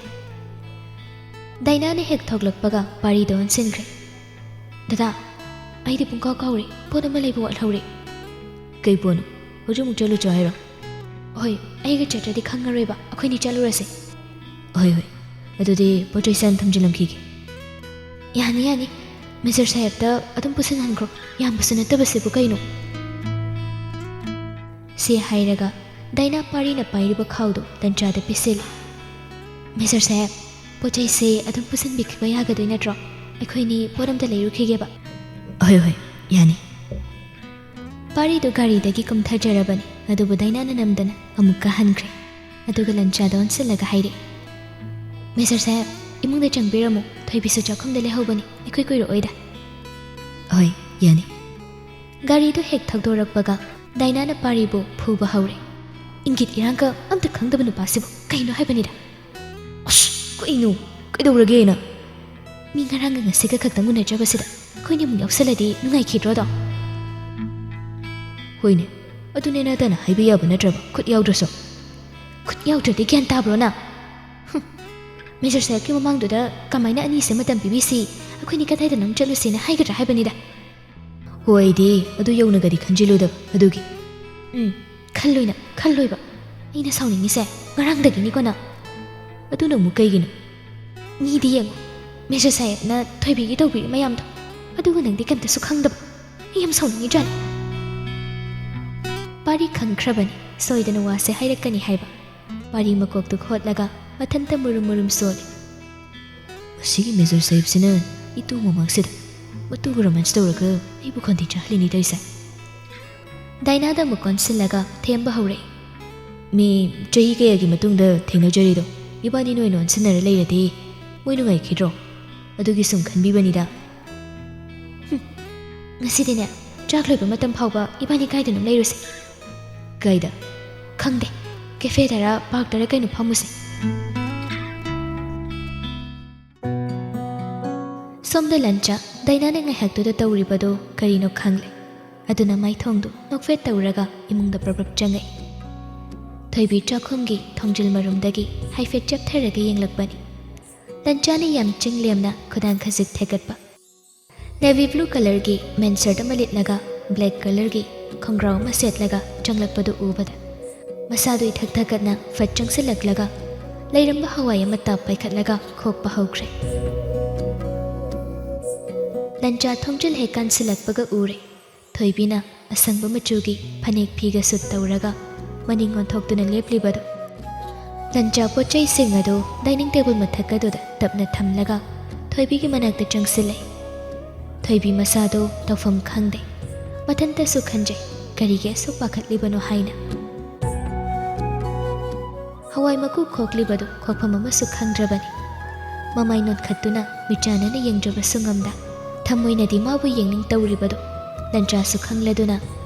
ꯗꯥꯏꯅꯥꯅ ꯍꯦꯛ ꯊꯣꯛꯂꯛꯄꯒ ꯄꯥꯔꯤꯗ ꯑꯣꯟꯁꯤꯟꯈ꯭ꯔꯦ꯫ "ꯗꯗꯥ, ꯑꯩꯗꯤ ꯄꯨꯡꯀꯥꯎ ꯀꯥꯎꯔꯦ, ꯄꯣꯠ ꯑꯃ ꯂꯩꯕ ꯋꯥꯠꯍꯧꯔꯦ꯫" "ꯀꯩ ꯄꯣꯠꯅꯣ? ꯍꯧꯖꯤꯛꯃꯨꯛ ꯆꯠꯂꯨꯆꯣ ꯍꯥꯏꯔꯣ?" "ꯍꯣꯏ, ꯑꯩꯒ ꯆꯠꯇ꯭ꯔꯗꯤ ꯈꯪꯉꯔꯣꯏꯕ, ꯑꯩꯈꯣꯏꯅꯤ ꯆꯠꯂꯨꯔꯁꯦ꯫" "ꯍꯣꯏ, ꯍꯣꯏ, ꯑꯗꯨꯗꯤ ꯄꯣꯠ ꯆꯩꯁꯦ ꯍꯥꯟꯅ ꯊꯝꯖꯤꯜꯂꯝꯈꯤꯒꯦ꯫" "ꯌꯥꯅꯤ, ꯌꯥꯅꯤ, ꯃꯦꯖꯔ ꯁꯥꯍꯦꯕꯇ ꯑꯗꯨꯝ ꯄꯨꯁꯤꯟꯍꯟꯈ꯭ꯔꯣ, ꯌꯥꯝꯕꯁꯨ ꯅꯠꯇꯕꯁꯤꯕꯨ ꯀꯩꯅꯣ?" ꯁꯤ ꯍꯥꯏꯔꯒ ꯗꯥꯏꯅꯥ ꯄꯥꯔꯤꯅ ꯄꯥꯏꯔꯤꯕ ꯈꯥꯎꯗꯨ ꯇꯟꯆꯥꯗ ꯄꯤꯁꯤꯜꯂꯤ꯫ "ꯃꯦꯖꯔ ꯁꯥꯍꯦꯕ, ꯄꯣꯠ ꯆꯩꯁꯦ ꯑꯗꯨꯝ ꯄꯨꯁꯤꯟꯕꯤꯈꯤꯕ ꯌꯥꯒꯗꯣꯏ ꯅꯠꯇ꯭ꯔꯣ? ꯑꯩꯈꯣꯏꯅꯤ ꯄꯣꯠ ꯑꯝꯇ ꯂꯩꯔꯨꯈꯤꯒꯦꯕ꯫" "ꯍꯣꯏ, ꯍꯣꯏ, ꯌꯥꯅꯤ꯫" ꯄꯥꯔꯤꯗꯨ ꯒꯥꯔꯤꯗꯒꯤ ꯀꯨꯝꯊꯖꯔꯕꯅꯤ, ꯑꯗꯨꯕꯨ ꯗꯥꯏꯅꯥꯅ ꯅꯝꯗꯅ ꯑꯃꯨꯛꯀ ꯍꯟꯈ꯭ꯔꯦ꯫ ꯑꯗꯨꯒ ꯂꯟꯆꯥꯗ ꯑꯣꯟꯁꯤꯜꯂꯒ ꯍꯥꯏꯔꯛꯏ, "ꯃꯦꯖꯔ ꯁꯥꯍꯦꯕ, ꯏꯃꯨꯡꯗ ꯆꯪꯕꯤꯔꯝꯃꯨ, ꯊꯣꯏꯕꯤꯁꯨ ꯆꯥꯛꯈꯨꯝꯗ ꯂꯩꯍꯧꯕꯅꯤ, ꯑꯩꯈꯣꯏ ꯀꯨꯏꯔꯛꯑꯣꯏꯗ"꯫ "ꯍꯣꯏ, ꯌꯥꯅꯤ"꯫ ꯒꯥꯔꯤꯗꯨ ꯍꯦꯛ ꯊꯧꯗꯣꯔꯛꯄꯒ ꯗꯥꯏꯅꯥꯅ ꯄꯥꯔꯤꯕꯨ ꯐꯨꯕ ꯍꯧꯔꯦ꯫ "ꯏꯪꯒꯤꯠ ꯏꯔꯥꯡꯒ ꯑꯝꯇ ꯈꯪꯗꯕ ꯅꯨꯄꯥꯁꯤꯕꯨ ꯀꯩꯅꯣ ꯍꯥꯏꯕꯅꯤꯗ"꯫ "ꯑꯁ, ꯀꯩꯅꯣ? ꯀꯩꯗꯧꯔꯒꯦꯅ?" "ꯃꯤ ꯉꯔꯥꯡꯒ ꯉꯁꯤꯒ ꯈꯛꯇꯪ ꯎꯅꯖꯕꯁꯤꯗ ꯑꯩꯈꯣꯏꯅꯤ ꯑꯃꯨꯛ ꯌꯥꯎꯁꯜꯂꯗꯤ ꯅꯨꯡꯉꯥꯏꯈꯤꯗ꯭ꯔꯣꯗꯣ?" "ꯍꯣꯏꯅꯦ, ꯑꯗꯨꯅꯦ ꯅꯇꯅ ꯍꯥꯏꯕ ꯌꯥꯕ ꯅꯠꯇ꯭ꯔꯕ, ꯈꯨꯠ ꯌꯥꯎꯗ꯭ꯔꯁꯨ"꯫ "ꯈꯨꯠ ꯌꯥꯎꯗ꯭ꯔꯗꯤ ꯒ꯭ꯌꯥꯟ ꯇꯥꯕ꯭ꯔꯣ ꯅꯪ?" "ꯍꯨꯝ, ꯃꯦꯖꯔ ꯁꯥꯍꯦꯕꯀꯤ ꯃꯃꯥꯡꯗꯨꯗ ꯀꯃꯥꯏꯅ ꯑꯅꯤꯁꯦ ꯃꯇꯝ ꯄꯤꯕꯤꯁꯤ, ꯑꯩꯈꯣꯏꯅꯤ ꯀꯗꯥꯏꯗꯅꯣꯝ ꯆꯠꯂꯨꯁꯦꯅ ꯍꯥꯏꯒꯗ꯭ꯔꯥ ꯍꯥꯏꯕꯅꯤꯗ"꯫ "ꯍꯣ, ꯑꯩꯗꯤ ꯑꯗꯨ ꯌꯧꯅꯒꯗꯤ ꯈꯟꯖꯤꯜꯂꯨꯗꯕ ꯑꯗꯨꯒꯤ"꯫ "ꯎꯝ, ꯈꯜꯂꯣꯏꯅ, ꯈꯜꯂꯣꯏꯕ꯫ ꯑꯩꯅ ꯁꯥꯎꯅꯤꯡꯉꯤꯁꯦ ꯉꯔꯥꯡꯗꯒꯤꯅꯤꯀꯣ ꯅꯪ"꯫ "ꯑꯗꯨꯅ ꯑꯃꯨꯛ ꯀꯩꯒꯤꯅꯣ?" "ꯃꯤꯗꯤ ꯌꯦꯡꯉꯣ, ꯃꯦꯖꯔ ꯁꯥꯍꯦꯕꯅ ꯊꯣꯏꯕꯤꯒꯤ ꯇꯧꯕꯤꯔꯤ ꯃꯌꯥꯝꯗꯣ, ꯑꯗꯨꯒ ꯅꯪꯗꯤ ꯀꯩꯝꯇꯁꯨ ꯈꯪꯗꯕ꯫ ꯑꯩ ꯌꯥꯝ ꯁꯥꯎꯅꯤꯡꯉꯤꯖꯥꯠꯅꯤ"꯫ ꯄꯥꯔꯤ ꯈꯪꯈ꯭ꯔꯕꯅꯤ ꯁꯣꯏꯗꯅ ꯋꯥꯁꯦ ꯍꯥꯏꯔꯛꯀꯅꯤ ꯍꯥꯏꯕ꯫ ꯄꯥꯔꯤ ꯃꯀꯣꯛꯇꯨ ꯈꯣꯠꯂꯒ ꯃꯊꯟꯇ ꯃꯨꯔꯨꯝ ꯃꯨꯔꯨꯝ ꯁꯣꯜꯂꯤ꯫ "ꯃꯁꯤꯒꯤ ꯃꯦꯖꯔ ꯁꯥꯍꯦꯕꯁꯤꯅ ꯏꯇꯨ ꯃꯃꯥꯡꯁꯤꯗ ꯃꯇꯨꯒ ꯔꯣꯃꯥꯟꯁ ꯇꯧꯔꯒ ꯑꯩꯕꯨ ꯈꯣꯟꯊꯤ ꯆꯥꯍꯜꯂꯤꯅꯦ ꯇꯧꯔꯤꯁꯦ"꯫ ꯗꯥꯏꯅꯥꯗ ꯑꯃꯨꯛ ꯑꯣꯟꯁꯤꯜꯂꯒ ꯊꯦꯝꯕ ꯍꯧꯔꯛꯏ꯫ "ꯃꯤ ꯆꯍꯤ ꯀꯌꯥꯒꯤ ꯃꯇꯨꯡꯗ ꯊꯦꯡꯅꯖꯔꯤꯗꯣ, ꯏꯕꯥꯅꯤ ꯅꯣꯏꯅ ꯑꯣꯟꯁꯤꯟꯅꯔ ꯂꯩꯔꯗꯤ ꯃꯣꯏ ꯅꯨꯡꯉꯥꯏꯈꯤꯗ꯭ꯔꯣ? ꯑꯗꯨꯒꯤ ꯁꯨꯝ ꯈꯟꯕꯤꯕꯅꯤꯗ"꯫ "ꯍꯨꯝ, ꯉꯁꯤꯗꯤꯅꯦ, ꯆꯥꯛ ꯂꯣꯏꯕ ꯃꯇꯝ ꯐꯥꯎꯕ ꯏꯕꯥꯅꯤ ꯀꯥꯏꯗꯅꯣꯝ ꯂꯩꯔꯨꯁꯦ"꯫ "ꯀꯥꯏꯗ?" "ꯈꯪꯗꯦ, ꯀꯦꯐꯦꯗꯔ ꯄꯥꯔꯛꯇꯔ ꯀꯩꯅꯣ ꯐꯝꯃꯨꯁꯦ"꯫ ꯁꯣꯝꯗ ꯂꯟꯆꯥ ꯗꯥꯏꯅꯥꯅ ꯉꯥꯏꯍꯥꯛꯇꯨꯗ ꯇꯧꯔꯤꯕꯗꯨ ꯀꯔꯤꯅꯣ ꯈꯪꯂꯦ꯫ ꯑꯗꯨꯅ ꯃꯥꯏꯊꯣꯡꯗꯨ ꯅꯣꯛꯐꯦꯠ ꯇꯧꯔꯒ ꯏꯃꯨꯡꯗ ꯄ꯭ꯔꯞ ꯄ꯭ꯔꯞ ꯆꯪꯉꯛꯏ꯫ ꯊꯣꯏꯕꯤ ꯆꯥꯛꯈꯨꯝꯒꯤ ꯊꯣꯡꯖꯤꯜ ꯃꯔꯨꯝꯗꯒꯤ ꯍꯥꯏꯐꯦꯠ ꯆꯦꯞꯊꯔꯒ ꯌꯦꯡꯂꯛꯄꯅꯤ꯫ ꯂꯟꯆꯥꯅ ꯌꯥꯝ ꯆꯤꯡ ꯂꯦꯝꯅ ꯈꯨꯗꯥꯡ ꯈꯖꯤꯛ ꯊꯦꯛꯀꯠꯄ꯫ ꯅꯦꯚꯤ ꯕ꯭ꯂꯨ ꯀꯂꯔꯒꯤ ꯃꯦꯟ ꯁꯔꯠ ꯑꯃ ꯂꯤꯠꯂꯒ ꯕ꯭ꯂꯦꯛ ꯀꯂꯔꯒꯤ ꯈꯣꯡꯒ꯭ꯔꯥꯎ ꯑꯃ ꯁꯦꯠꯂꯒ ꯆꯪꯂꯛꯄꯗꯨ ꯎꯕꯗ ꯃꯁꯥꯗꯨ ꯏꯊꯛ ꯊꯛꯀꯠꯅ ꯐꯠ ꯆꯪꯁꯤꯜꯂꯛꯂꯒ ꯂꯩꯔꯝꯕ ꯍꯋꯥꯏ ꯑꯃ ꯇꯥꯞ ꯄꯥꯏꯈꯠꯂꯒ ꯈꯣꯛꯄ ꯍꯧꯈ꯭ꯔꯦ꯫ ꯂꯟꯆꯥ ꯊꯣꯡꯖꯤꯜ ꯍꯦꯛ ꯀꯥꯟꯁꯤꯜꯂꯛꯄꯒ ꯎꯔꯦ꯫ ꯊꯣꯏꯕꯤꯅ ꯑꯁꯪꯕ ꯃꯆꯨꯒꯤ ꯐꯅꯦꯛ ꯐꯤꯒ ꯁꯨꯠ ꯇꯧꯔꯒ ꯃꯅꯤꯡ ꯑꯣꯟꯊꯣꯛꯇꯨꯅ ꯂꯦꯞꯂꯤꯕꯗꯨ꯫ ꯂꯟꯆꯥ ꯄꯣꯠ ꯆꯩꯁꯤꯡ ꯑꯗꯨ ꯗꯥꯏꯅꯤꯡ ꯇꯦꯕꯜ ꯃꯊꯛ ꯑꯗꯨꯗ ꯇꯞꯅ ꯊꯝꯂꯒ ꯊꯣꯏꯕꯤꯒꯤ ꯃꯅꯥꯛꯇ ꯆꯪꯁꯤꯜꯂꯦ꯫ ꯊꯣꯏꯕꯤ ꯃꯁꯥꯗꯨ ꯇꯧꯐꯝ ꯈꯪꯗꯦ꯫ ꯃꯊꯟꯇꯁꯨ ꯈꯟꯖꯩ, ꯀꯔꯤꯒꯤ ꯑꯁꯨꯛ ꯄꯥꯈꯠꯂꯤꯕꯅꯣ ꯍꯥꯏꯅ꯫ ꯍꯋꯥꯏ ꯃꯀꯨ ꯈꯣꯛꯂꯤꯕꯗꯨ ꯈꯣꯛꯐꯝ ꯑꯃꯁꯨ ꯈꯪꯗ꯭ꯔꯕꯅꯤ꯫ ꯃꯃꯥꯏ ꯅꯣꯟꯈꯠꯇꯨꯅ ꯃꯤꯠꯆꯥꯟꯅꯅ ꯌꯦꯡꯗ꯭ꯔꯕꯁꯨ ꯉꯝꯗ, ꯊꯃꯣꯏꯅꯗꯤ ꯃꯥꯕꯨ ꯌꯦꯡꯅꯤꯡ ꯇꯧꯔꯤꯕꯗꯨ ꯂꯟꯆꯥꯁꯨ ꯈꯪꯂꯗꯨꯅ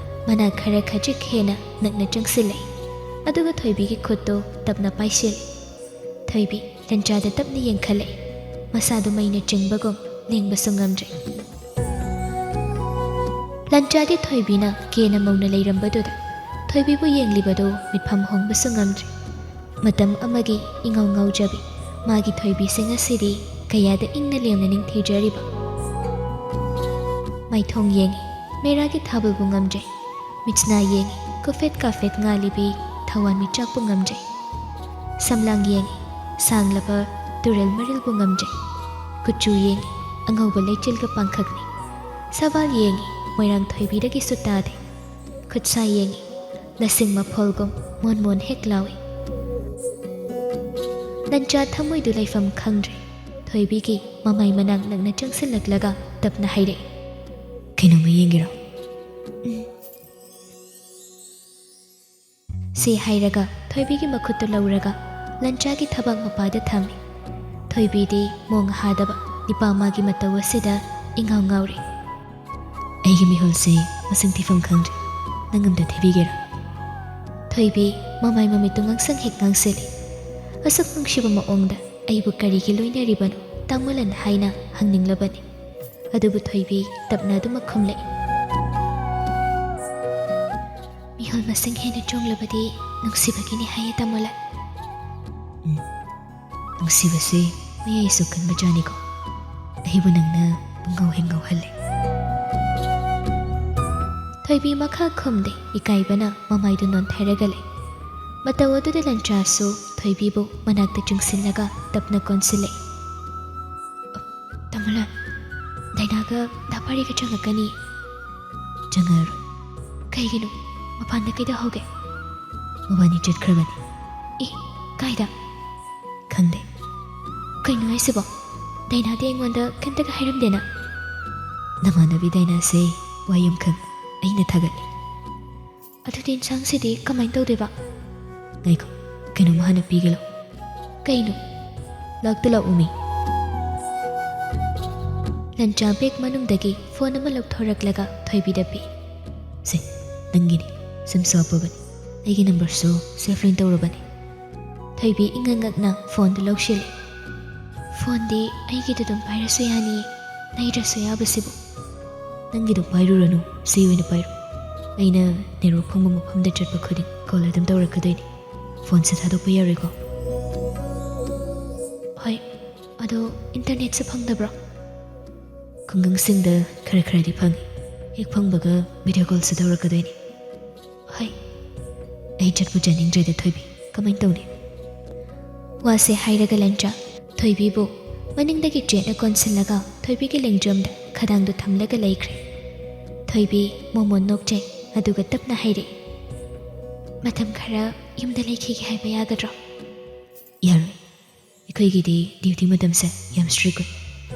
ꯃꯅꯥ ꯈꯔ ꯈꯖꯤꯛ ꯍꯦꯟꯅ ꯅꯛꯅ ꯆꯪꯁꯤꯜꯂꯛꯏ꯫ ꯑꯗꯨꯒ ꯊꯣꯏꯕꯤꯒꯤ ꯈꯨꯠꯇꯨ ꯇꯞꯅ ꯄꯥꯏꯁꯤꯜꯂꯤ꯫ ꯊꯣꯏꯕꯤ ꯂꯟꯆꯥꯗ ꯇꯞꯅ ꯌꯦꯡꯈꯠꯂꯛꯏ꯫ ꯃꯁꯥꯗꯨ ꯃꯩꯅ ꯆꯤꯡꯕꯒꯨꯝ ꯂꯦꯡꯕꯁꯨ ꯉꯝꯗ꯭ꯔꯦ꯫ ꯂꯟꯆꯥꯗꯤ ꯊꯣꯏꯕꯤꯅ ꯀꯦꯅ ꯃꯧꯅ ꯂꯩꯔꯝꯕꯗꯨꯗ ꯊꯣꯏꯕꯤꯕꯨ ꯌꯦꯡꯂꯤꯕꯗꯨ ꯃꯤꯠꯐꯝ ꯍꯣꯡꯕꯁꯨ ꯉꯝꯗ꯭ꯔꯦ꯫ ꯃꯇꯝ ꯑꯃꯒꯤ ꯏꯉꯥꯎ ꯉꯥꯎꯖꯕꯤ ꯃꯥꯒꯤ ꯊꯣꯏꯕꯤꯁꯦ ꯉꯁꯤꯗꯤ ꯀꯌꯥꯗ ꯏꯪꯅ ꯂꯦꯝꯅ ꯅꯤꯡꯊꯤꯖꯔꯤꯕ꯫ ꯃꯥꯏꯊꯣꯡ ꯌꯦꯡꯉꯤ, ꯃꯦꯔꯥꯒꯤ ꯊꯥꯕꯜꯕꯨ ꯉꯝꯗ꯭ꯔꯦ꯫ ꯃꯤꯠꯁꯅꯥ ꯌꯦꯡꯉꯤ, ꯀꯨꯐꯦꯠ ꯀꯥꯐꯦꯠ ꯉꯥꯜꯂꯤꯕꯤ ꯊꯋꯥꯟ ꯃꯤꯆꯥꯛꯄꯨ ꯉꯝꯗ꯭ꯔꯦ꯫ ꯁꯝꯂꯥꯡ ꯌꯦꯡꯉꯤ, ꯁꯥꯡꯂꯕ ꯇꯨꯔꯦꯜ ꯃꯔꯤꯜꯕꯨ ꯉꯝꯗ꯭ꯔꯦ꯫ ꯀꯨꯆꯨ ꯌꯦꯡꯉꯤ, ꯑꯉꯧꯕ ꯂꯩꯆꯤꯜꯒ ꯄꯥꯡꯈꯛꯅꯤ꯫ ꯁꯕꯥꯜ ꯌꯦꯡꯉꯤ, ꯃꯣꯏꯔꯥꯡ ꯊꯣꯏꯕꯤꯗꯒꯤꯁꯨ ꯇꯥꯗꯦ꯫ ꯈꯨꯠꯁꯥ ꯌꯦꯡꯉꯤ, ꯂꯁꯤꯡ ꯃꯐꯣꯜꯒꯨꯝ ꯃꯣꯟ ꯃꯣꯟ ꯍꯦꯛ ꯂꯥꯎꯏ꯫ ꯂꯟꯆꯥ ꯊꯃꯣꯏꯗꯨ ꯂꯩꯐꯝ ꯈꯪꯗ꯭ꯔꯦ꯫ ꯊꯣꯏꯕꯤꯒꯤ ꯃꯃꯥꯏ ꯃꯅꯥꯛ ꯅꯛꯅ ꯆꯪꯁꯤꯜꯂꯛꯂꯒ ꯇꯞꯅ ꯍꯥꯏꯔꯛꯏ, "ꯀꯩꯅꯣꯝꯃ ꯌꯦꯡꯒꯦꯔꯣ?" "ꯎꯝ꯫" ꯁꯤ ꯍꯥꯏꯔꯒ ꯊꯣꯏꯕꯤꯒꯤ ꯃꯈꯨꯠꯇꯨ ꯂꯧꯔꯒ ꯂꯟꯆꯥꯒꯤ ꯊꯕꯥꯛ ꯃꯄꯥꯗ ꯊꯝꯃꯤ꯫ ꯊꯣꯏꯕꯤꯗꯤ ꯃꯣꯡ ꯍꯥꯗꯕ ꯅꯤꯄꯥ ꯃꯥꯒꯤ ꯃꯇꯧ ꯑꯁꯤꯗ ꯏꯉꯥꯎ ꯉꯥꯎꯔꯤ꯫ "ꯑꯩꯒꯤ ꯃꯤꯍꯨꯜꯁꯦ ꯃꯁꯤꯡ ꯊꯤꯐꯝ ꯈꯪꯗ꯭ꯔꯦ꯫ ꯅꯪ ꯑꯝꯇ ꯊꯤꯕꯤꯒꯦꯔꯥ?" ꯊꯣꯏꯕꯤ ꯃꯃꯥꯏ ꯃꯃꯤꯠꯇꯨ ꯉꯥꯡꯁꯪ ꯍꯦꯛ ꯉꯥꯡꯁꯤꯜꯂꯤ꯫ ꯑꯁꯨꯛ ꯅꯨꯡꯁꯤꯕ ꯃꯑꯣꯡꯗ ꯑꯩꯕꯨ ꯀꯔꯤꯒꯤ ꯂꯣꯏꯅꯔꯤꯕꯅꯣ ꯇꯥꯃꯣꯂꯟ ꯍꯥꯏꯅ ꯍꯪꯅꯤꯡꯂꯕꯅꯤ꯫ ꯑꯗꯨꯕꯨ ꯊꯣꯏꯕꯤ ꯇꯞꯅ ꯑꯗꯨꯃꯛ ꯈꯨꯝꯂꯛꯏ, "ꯃꯤꯍꯨꯜ ꯃꯁꯤꯡ ꯍꯦꯟꯅ ꯆꯣꯡꯂꯕꯗꯤ ꯅꯨꯡꯁꯤꯕꯒꯤꯅꯤ ꯍꯥꯏꯌꯦ ꯇꯥꯃꯣꯂꯟ꯫" ꯎꯝ, ꯅꯨꯡꯁꯤꯕꯁꯦ ꯃꯌꯥꯏꯁꯨ ꯀꯟꯕꯖꯥꯠꯅꯤꯀꯣ꯫ ꯑꯩꯕꯨ ꯅꯪꯅ ꯄꯨꯡꯉꯥꯎ ꯍꯦꯛ ꯉꯥꯎꯍꯜꯂꯦ꯫ ꯊꯣꯏꯕꯤ ꯃꯈꯥ ꯈꯨꯝꯗꯦ, ꯏꯀꯥꯏꯕꯅ ꯃꯃꯥꯏꯗꯨ ꯅꯣꯟꯊꯔꯒ ꯂꯩ꯫ ꯃꯇꯧ ꯑꯗꯨꯗ ꯂꯟꯆꯥꯁꯨ ꯊꯣꯏꯕꯤꯕꯨ ꯃꯅꯥꯛꯇ ꯆꯤꯡꯁꯤꯜꯂꯒ ꯇꯞꯅ ꯀꯣꯟꯁꯤꯜꯂꯛꯏ꯫ "ꯇꯥꯃꯣꯂꯟ, ꯗꯥꯏꯅꯥꯒ ꯗꯥ ꯄꯥꯔꯤꯒ ꯆꯪꯉꯛꯀꯅꯤ꯫" "ꯆꯪꯉꯛꯑꯔꯣꯏ꯫" "ꯀꯩꯒꯤꯅꯣ? ꯃꯄꯥꯟꯗ ꯀꯩꯗꯧꯍꯧꯒꯦ?" "ꯃꯕꯥꯅꯤ ꯆꯠꯈ꯭ꯔꯕꯅꯤ꯫" "ꯑꯦ, ꯀꯥꯏꯗ?" "ꯈꯪꯗꯦ꯫" "ꯀꯩꯅꯣ ꯍꯥꯏꯁꯤꯕꯣ? ꯗꯥꯏꯅꯥꯗꯤ ꯑꯩꯉꯣꯟꯗ ꯀꯩꯝꯇꯒ ꯍꯥꯏꯔꯝꯗꯦꯅ?" "ꯅꯃꯥꯟꯅꯕꯤ ꯗꯥꯏꯅꯥꯁꯦ ꯋꯥ ꯌꯥꯝ ꯈꯪ, ꯑꯩꯅ ꯊꯥꯒꯠꯂꯤ꯫" "ꯑꯗꯨꯗꯤ ꯏꯟꯁꯥꯡꯁꯤꯗꯤ ꯀꯃꯥꯏꯅ ꯇꯧꯗꯣꯏꯕ?" "ꯉꯥꯏꯈꯣ, ꯀꯩꯅꯣꯝ ꯍꯥꯟꯅ ꯄꯤꯒꯦ ꯂꯥꯎ꯫ ꯀꯩꯅꯣ? ꯂꯥꯛꯇ ꯂꯥꯛꯎꯃꯤ꯫ ꯂꯟꯆꯥ ꯕꯦꯒ ꯃꯅꯨꯡꯗꯒꯤ ꯐꯣꯟ ꯑꯃ ꯂꯧꯊꯣꯔꯛꯂꯒ ꯊꯣꯏꯕꯤꯗ ꯄꯤ꯫ "ꯁꯦ, ꯅꯪꯒꯤꯅꯤ꯫ ꯁꯤꯝꯁꯨ ꯍꯥꯞꯄꯕꯅꯤ꯫ ꯑꯩꯒꯤ ꯅꯝꯕꯔꯁꯨ ꯁꯦꯚ ꯂꯣꯏ ꯇꯧꯔꯕꯅꯤ꯫" ꯊꯣꯏꯕꯤ ꯏꯉꯛ ꯉꯛꯅ ꯐꯣꯟꯗꯨ ꯂꯧꯁꯤꯜꯂꯤ꯫ "ꯐꯣꯟꯗꯤ ꯑꯩꯒꯤꯗ ꯑꯗꯨꯝ ꯄꯥꯏꯔꯁꯨ ꯌꯥꯅꯤꯌꯦ, ꯂꯩꯗ꯭ꯔꯁꯨ ꯌꯥꯕꯁꯤꯕꯨ꯫" "ꯅꯪꯒꯤꯗꯣ ꯄꯥꯏꯔꯨꯔꯅꯨ, ꯁꯤ ꯑꯣꯏꯅ ꯄꯥꯏꯔꯣ꯫ ꯑꯩꯅ ꯅꯦꯠꯋꯥꯛ ꯐꯪꯕ ꯃꯐꯝꯗ ꯆꯠꯄ ꯈꯨꯗꯤꯡ ꯀꯣꯜ ꯑꯗꯨꯝ ꯇꯧꯔꯛꯀꯗꯣꯏꯅꯤ꯫ ꯐꯣꯟꯁꯦ ꯊꯥꯗꯣꯛꯄ ꯌꯥꯔꯣꯏꯀꯣ꯫" "ꯍꯣꯏ, ꯑꯗꯣ ꯏꯟꯇꯔꯅꯦꯠꯁꯦ ꯐꯪꯗꯕ꯭ꯔꯣ?" "ꯈꯨꯡꯒꯪꯁꯤꯡꯗ ꯈꯔ ꯈꯔꯗꯤ ꯐꯪꯉꯤ꯫ ꯍꯦꯛ ꯐꯪꯕꯒ ꯚꯤꯗꯤꯑꯣ ꯀꯣꯜꯁꯨ ꯇꯧꯔꯛꯀꯗꯣꯏꯅꯤ꯫" "ꯍꯣꯏ꯫" "ꯑꯩ ꯆꯠꯄꯨ ꯆꯠꯅꯤꯡꯗ꯭ꯔꯦꯗ ꯊꯣꯏꯕꯤ, ꯀꯃꯥꯏꯅ ꯇꯧꯅꯤ?" ꯋꯥꯁꯦ ꯍꯥꯏꯔꯒ ꯂꯟꯆꯥ ꯊꯣꯏꯕꯤꯕꯨ ꯃꯅꯤꯡꯗꯒꯤ ꯆꯦꯠꯅ ꯀꯣꯟꯁꯤꯜꯂꯒ ꯊꯣꯏꯕꯤꯒꯤ ꯂꯦꯡꯖꯨꯝꯗ ꯈꯗꯥꯡꯗꯨ ꯊꯝꯂꯒ ꯂꯩꯈ꯭ꯔꯦ꯫ ꯊꯣꯏꯕꯤ ꯃꯣꯃꯣꯟ ꯅꯣꯛꯆꯩ, ꯑꯗꯨꯒ ꯇꯞꯅ ꯍꯥꯏꯔꯛꯏ, "ꯃꯇꯝ ꯈꯔ ꯌꯨꯝꯗ ꯂꯩꯈꯤꯒꯦ ꯍꯥꯏꯕ ꯌꯥꯒꯗ꯭ꯔꯣ?" "ꯌꯥꯔꯣꯏ꯫ ꯑꯩꯈꯣꯏꯒꯤꯗꯤ ꯗ꯭ꯌꯨꯇꯤ ꯃꯇꯝꯁꯦ ꯌꯥꯝ ꯁ꯭ꯇ꯭ꯔꯤꯛ ꯑꯣꯏ,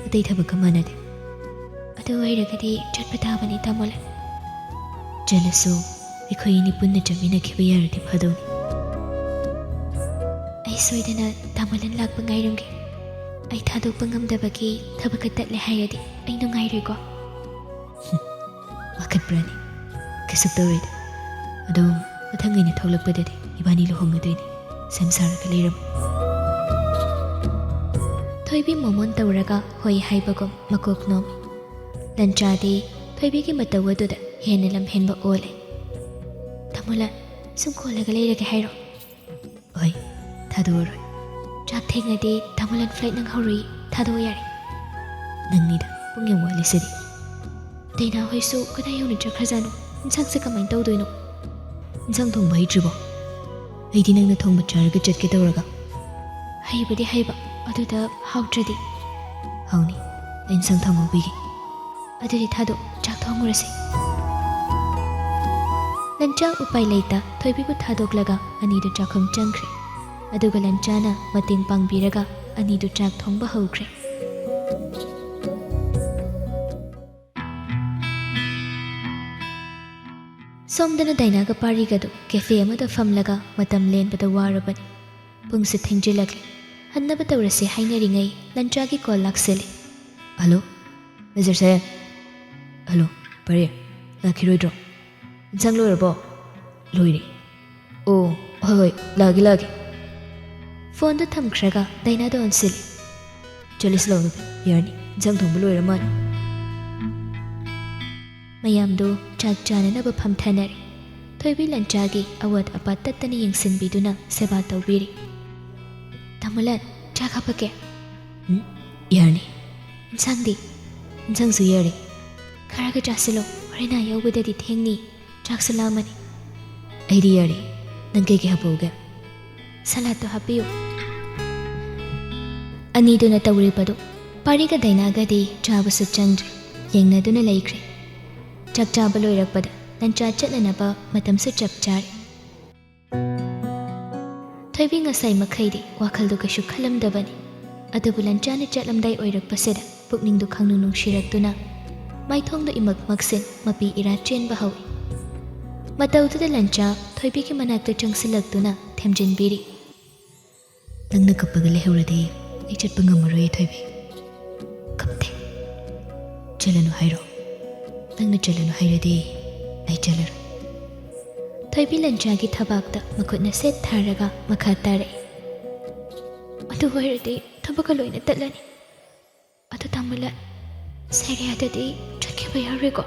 ꯑꯇꯩ ꯊꯕꯛꯀ ꯃꯥꯟꯅꯗꯦ꯫" "ꯑꯗꯨ ꯑꯣꯏꯔꯒꯗꯤ ꯆꯠꯄ ꯇꯥꯕꯅꯤ, ꯇꯥꯃꯣꯂꯟ꯫" "ꯆꯠꯂꯁꯨ ꯑꯩꯈꯣꯏ ꯑꯅꯤ ꯄꯨꯟꯅ ꯆꯠꯃꯤꯟꯅꯈꯤꯕ ꯌꯥꯔꯗꯤ ꯐꯗꯧꯅꯤ꯫" "ꯑꯩ ꯁꯣꯏꯗꯅ ꯇꯥꯃꯣꯂꯟ ꯂꯥꯛꯄ ꯉꯥꯏꯔꯝꯒꯦ꯫ ꯑꯩ ꯊꯥꯗꯣꯛꯄ ꯉꯝꯗꯕꯒꯤ ꯊꯕꯛꯀ ꯇꯠꯂꯦ ꯍꯥꯏꯔꯗꯤ ꯑꯩ ꯅꯨꯡꯉꯥꯏꯔꯣꯏꯀꯣ?" "ꯄꯥꯈꯠꯄ꯭ꯔꯅꯦ? ꯀꯩꯁꯨ ꯇꯧꯔꯣꯏꯗ꯫ ꯑꯗꯣ ꯃꯊꯪ ꯑꯩꯅ ꯊꯣꯛꯂꯛꯄꯗꯗꯤ ꯏꯕꯥꯅꯤ ꯂꯨꯍꯣꯡꯒꯗꯣꯏꯅꯤ꯫ ꯁꯦꯝ ꯁꯥꯔꯒ ꯂꯩꯔꯝꯃꯨ꯫" ꯊꯣꯏꯕꯤ ꯃꯣꯃꯣꯟ ꯇꯧꯔꯒ ꯍꯣꯏ ꯍꯥꯏꯕꯒꯨꯝ ꯃꯀꯣꯛ ꯅꯣꯝꯃꯤ꯫ ꯂꯟꯆꯥꯗꯤ ꯊꯣꯏꯕꯤꯒꯤ ꯃꯇꯧ ꯑꯗꯨꯗ ꯍꯦꯟꯅ ꯂꯝꯍꯦꯟꯕ ꯑꯣꯜꯂꯦ꯫ "ꯇꯥꯃꯣꯂꯟ, ꯁꯨꯝ ꯀꯣꯜꯂꯒ ꯂꯩꯔꯒꯦ ꯍꯥꯏꯔꯣ?" "ꯍꯣꯏ, ꯊꯥꯗꯣꯛꯑꯔꯣꯏ꯫" "ꯆꯥꯛ ꯊꯦꯡꯉꯗꯤ ꯇꯥꯃꯣꯂꯟ ꯐ꯭ꯂꯥꯏꯠ ꯅꯪꯍꯧꯔꯣꯏ, ꯊꯥꯗꯣꯛꯑꯣ ꯌꯥꯔꯦ꯫" "ꯅꯪꯅꯤꯗ ꯄꯨꯡ ꯌꯥꯝ ꯋꯥꯠꯂꯤꯁꯤꯗꯤ꯫" "ꯗꯥꯏꯅꯥ ꯍꯣꯏꯁꯨ ꯀꯗꯥꯏ ꯌꯧꯅ ꯆꯠꯈ꯭ꯔꯖꯥꯠꯅꯣ? ꯏꯟꯁꯥꯡꯁꯦ ꯀꯃꯥꯏꯅ ꯇꯧꯗꯣꯏꯅꯣ?" "ꯏꯟꯁꯥꯡ ꯊꯣꯡꯕ ꯍꯩꯇ꯭ꯔꯤꯕꯣ? ꯑꯩꯗꯤ ꯅꯪꯅ ꯊꯣꯡꯕ ꯆꯥꯔꯒ ꯆꯠꯀꯦ ꯇꯧꯔꯒ꯫" "ꯍꯩꯕꯨꯗꯤ ꯍꯩꯕ, ꯑꯗꯨꯗ ꯍꯥꯎꯇ꯭ꯔꯗꯤ?" "ꯍꯥꯎꯅꯤ, ꯑꯩ ꯏꯟꯁꯥꯡ ꯊꯣꯡꯍꯧꯕꯤꯒꯦ꯫" "ꯑꯗꯨꯗꯤ ꯊꯥꯗꯣꯛ, ꯆꯥꯛ ꯊꯣꯡꯉꯨꯔꯁꯤ꯫" ꯂꯟꯆꯥ ꯎꯄꯥꯏ ꯂꯩꯇ ꯊꯣꯏꯕꯤꯕꯨ ꯊꯥꯗꯣꯛꯂꯒ ꯑꯅꯤꯗꯨ ꯆꯥꯛꯈꯨꯝ ꯆꯪꯈ꯭ꯔꯦ꯫ ꯑꯗꯨꯒ ꯂꯟꯆꯥꯅ ꯃꯇꯦꯡ ꯄꯥꯡꯕꯤꯔꯒ ꯑꯅꯤꯗꯨ ꯆꯥꯛ ꯊꯣꯡꯕ ꯍꯧꯈ꯭ꯔꯦ꯫ ꯁꯣꯝꯗꯅ ꯗꯥꯏꯅꯥꯒ ꯄꯥꯔꯤꯒꯗꯨ ꯀꯦꯐꯦ ꯑꯃꯗ ꯐꯝꯂꯒ ꯃꯇꯝ ꯂꯦꯟꯕꯗ ꯋꯥꯔꯕꯅꯤ꯫ ꯄꯨꯡꯁꯨ ꯊꯦꯡꯖꯤꯜꯂꯛꯂꯦ꯫ ꯍꯟꯅꯕ ꯇꯧꯔꯁꯦ ꯍꯥꯏꯅꯔꯤꯉꯩ ꯂꯟꯆꯥꯒꯤ ꯀꯣꯜ ꯂꯥꯛꯁꯤꯜꯂꯦ꯫ "Hello, mister Sayan. ꯍꯜꯂꯣ, ꯄꯔꯦ, ꯂꯥꯛꯈꯤꯔꯣꯏꯗ꯭ꯔꯣ? ꯏꯟꯁꯥꯡ ꯂꯣꯏꯔꯕꯣ?" "ꯂꯣꯏꯔꯦ꯫" "ꯑꯣ, ꯍꯣꯏ ꯍꯣꯏ, ꯂꯥꯛꯑꯒꯦ ꯂꯥꯛꯑꯒꯦ꯫" ꯐꯣꯟꯗꯨ ꯊꯝꯈ꯭ꯔꯒ ꯗꯥꯏꯅꯥꯗ ꯑꯣꯟꯁꯤꯜꯂꯤ꯫ "ꯆꯠꯂꯁꯤ ꯂꯥꯛꯑꯣ ꯅꯨꯄꯤ, ꯌꯥꯔꯅꯤ꯫ ꯏꯟꯁꯥꯡ ꯊꯣꯡꯕ ꯂꯣꯏꯔ ꯃꯥꯜꯂꯦ꯫" ꯃꯌꯥꯝꯗꯨ ꯆꯥꯛ ꯆꯥꯅꯅꯕ ꯐꯝꯊꯅꯔꯦ꯫ ꯊꯣꯏꯕꯤ ꯂꯟꯆꯥꯒꯤ ꯑꯋꯥꯠ ꯑꯄꯥ ꯇꯠꯇꯅ ꯌꯦꯡꯁꯤꯟꯕꯤꯗꯨꯅ ꯁꯦꯕꯥ ꯇꯧꯕꯤꯔꯤ꯫ "ꯇꯥꯃꯣ ꯂꯟ, ꯆꯥꯛ ꯍꯥꯞꯄꯛꯀꯦ?" "ꯎꯝ, ꯌꯥꯔꯅꯤ꯫" "ꯏꯟꯁꯥꯡꯗꯤ?" "ꯏꯟꯁꯥꯡꯁꯨ ꯌꯥꯔꯦ꯫" "ꯈꯔꯒ ꯆꯥꯁꯤꯜꯂꯣ, ꯍꯣꯔꯦꯟ ꯑꯥ ꯌꯧꯕꯗꯗꯤ ꯊꯦꯡꯅꯤ꯫ ꯆꯥꯛꯁꯨ ꯂꯥꯝꯃꯅꯤ꯫" "ꯑꯩꯗꯤ ꯌꯥꯔꯦ꯫ ꯅꯪ ꯀꯩꯀꯩ ꯍꯥꯞꯄꯛꯎꯒꯦ?" "ꯁꯂꯥꯗꯇꯣ ꯍꯥꯞꯄꯤꯌꯨ꯫" ꯑꯅꯤꯗꯨꯅ ꯇꯧꯔꯤꯕꯗꯨ ꯄꯥꯔꯤꯒ ꯗꯥꯏꯅꯥꯒꯗꯤ ꯆꯥꯕꯁꯨ ꯆꯪꯗ꯭ꯔꯦ꯫ ꯌꯦꯡꯅꯗꯨꯅ ꯂꯩꯈ꯭ꯔꯦ꯫ ꯆꯥꯛ ꯆꯥꯕ ꯂꯣꯏꯔꯛꯄꯗ ꯂꯟꯆꯥ ꯆꯠꯅꯅꯕ ꯃꯇꯝꯁꯨ ꯆꯞ ꯆꯥꯔꯦ꯫ ꯊꯣꯏꯕꯤ ꯉꯁꯥꯏ ꯃꯈꯩꯗꯤ ꯋꯥꯈꯜꯗꯨ ꯀꯩꯁꯨ ꯈꯜꯂꯝꯗꯕꯅꯤ꯫ ꯑꯗꯨꯕꯨ ꯂꯟꯆꯥꯅ ꯆꯠꯂꯝꯗꯥꯏ ꯑꯣꯏꯔꯛꯄꯁꯤꯗ ꯄꯨꯛꯅꯤꯡꯗꯨ ꯈꯪꯅꯨꯡ ꯅꯨꯡꯁꯤꯔꯛꯇꯨꯅ ꯃꯥꯏꯊꯣꯡꯗꯨ ꯏꯃꯛ ꯃꯛꯁꯤꯟ ꯃꯄꯤ ꯏꯔꯥ ꯆꯦꯟꯕ ꯍꯧꯏ꯫ ꯃꯇꯧꯗꯨꯗ ꯂꯟꯆꯥ ꯊꯣꯏꯕꯤꯒꯤ ꯃꯅꯥꯛꯇ ꯆꯪꯁꯤꯜꯂꯛꯇꯨꯅ ꯊꯦꯝꯖꯤꯟꯕꯤꯔꯤ꯫ "ꯅꯪꯅ ꯀꯞꯄꯒ ꯂꯩꯍꯧꯔꯗꯤ ꯑꯩ ꯆꯠꯄ ꯉꯝꯃꯔꯣꯏꯌꯦ ꯊꯣꯏꯕꯤ꯫" "ꯀꯞꯇꯦ꯫" "ꯆꯠꯂꯅꯨ ꯍꯥꯏꯔꯣ? ꯅꯪꯅ ꯆꯠꯂꯅꯨ ꯍꯥꯏꯔꯗꯤ ꯑꯩ ꯆꯠꯂꯔꯣꯏ꯫" ꯊꯣꯏꯕꯤ ꯂꯟꯆꯥꯒꯤ ꯊꯕꯥꯛꯇ ꯃꯈꯨꯠꯅ ꯁꯦꯠ ꯊꯥꯔꯒ ꯃꯈꯥ ꯇꯥꯔꯛꯏ꯫ "ꯑꯗꯨ ꯑꯣꯏꯔꯗꯤ ꯊꯕꯛꯀ ꯂꯣꯏꯅ ꯇꯠꯂꯅꯤ꯫ ꯑꯗꯨ ꯇꯥꯃꯣ ꯂꯟ, ꯁꯦꯔꯤꯌꯥꯗꯗꯤ ꯆꯠꯈꯤꯕ ꯌꯥꯔꯣꯏꯀꯣ?"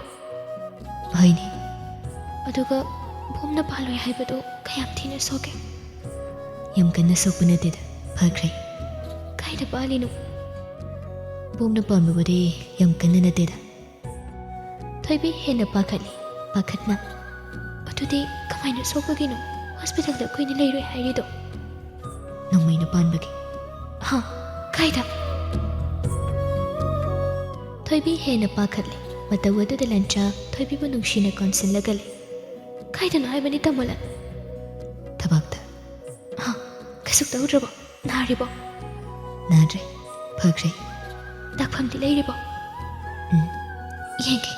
"ꯍꯣꯏꯅꯦ꯫" "ꯑꯗꯨꯒ ꯕꯣꯝꯅ ꯄꯥꯜꯂꯣꯏ ꯍꯥꯏꯕꯗꯨ ꯀꯌꯥꯝ ꯊꯤꯅ ꯁꯣꯛꯀꯦ?" "ꯌꯥꯝ ꯀꯟꯅ ꯁꯣꯛꯄ ꯅꯠꯇꯦꯗ, ꯐꯈ꯭ꯔꯦ꯫" "ꯀꯥꯏꯗ ꯄꯥꯜꯂꯤꯅꯣ?" "ꯕꯣꯝꯅ ꯄꯥꯟꯕꯕꯨꯗꯤ ꯌꯥꯝ ꯀꯟꯅ ꯅꯠꯇꯦꯗ꯫" ꯊꯣꯏꯕꯤ ꯍꯦꯟꯅ ꯄꯥꯈꯠꯂꯤ, ꯄꯥꯈꯠꯅ꯫ "ꯑꯗꯨꯗꯤ ꯀꯃꯥꯏꯅ ꯁꯣꯛꯄꯒꯤꯅꯣ ꯍꯣꯁꯄꯤꯇꯥꯜꯗ ꯀꯨꯏꯅ ꯂꯩꯔꯣꯏ ꯍꯥꯏꯔꯤꯗꯣ?" "ꯅꯣꯡꯃꯩꯅ ꯄꯥꯟꯕꯒꯤ꯫" "ꯍꯥ? ꯀꯥꯏꯗ?" ꯊꯣꯏꯕꯤ ꯍꯦꯟꯅ ꯄꯥꯈꯠꯂꯤ꯫ ꯃꯇꯧ ꯑꯗꯨꯗ ꯂꯟꯆꯥ ꯊꯣꯏꯕꯤꯕꯨ ꯅꯨꯡꯁꯤꯅ ꯀꯣꯟꯁꯤꯜꯂꯒ ꯂꯩ꯫ "ꯀꯥꯏꯗꯅꯣ ꯍꯥꯏꯕꯅꯤ ꯇꯥꯃꯣ ꯂꯟ?" "ꯊꯕꯥꯛꯇ꯫" "ꯍꯥ? ꯀꯩꯁꯨ ꯇꯧꯗ꯭ꯔꯕꯣ? ꯅꯥꯔꯤꯕꯣ?" "ꯅꯥꯗ꯭ꯔꯦ, ꯐꯈ꯭ꯔꯦ꯫" "ꯗꯥꯛꯐꯝꯗꯤ ꯂꯩꯔꯤꯕꯣ?" "ꯎꯝ꯫ ꯌꯦꯡꯒꯦ꯫"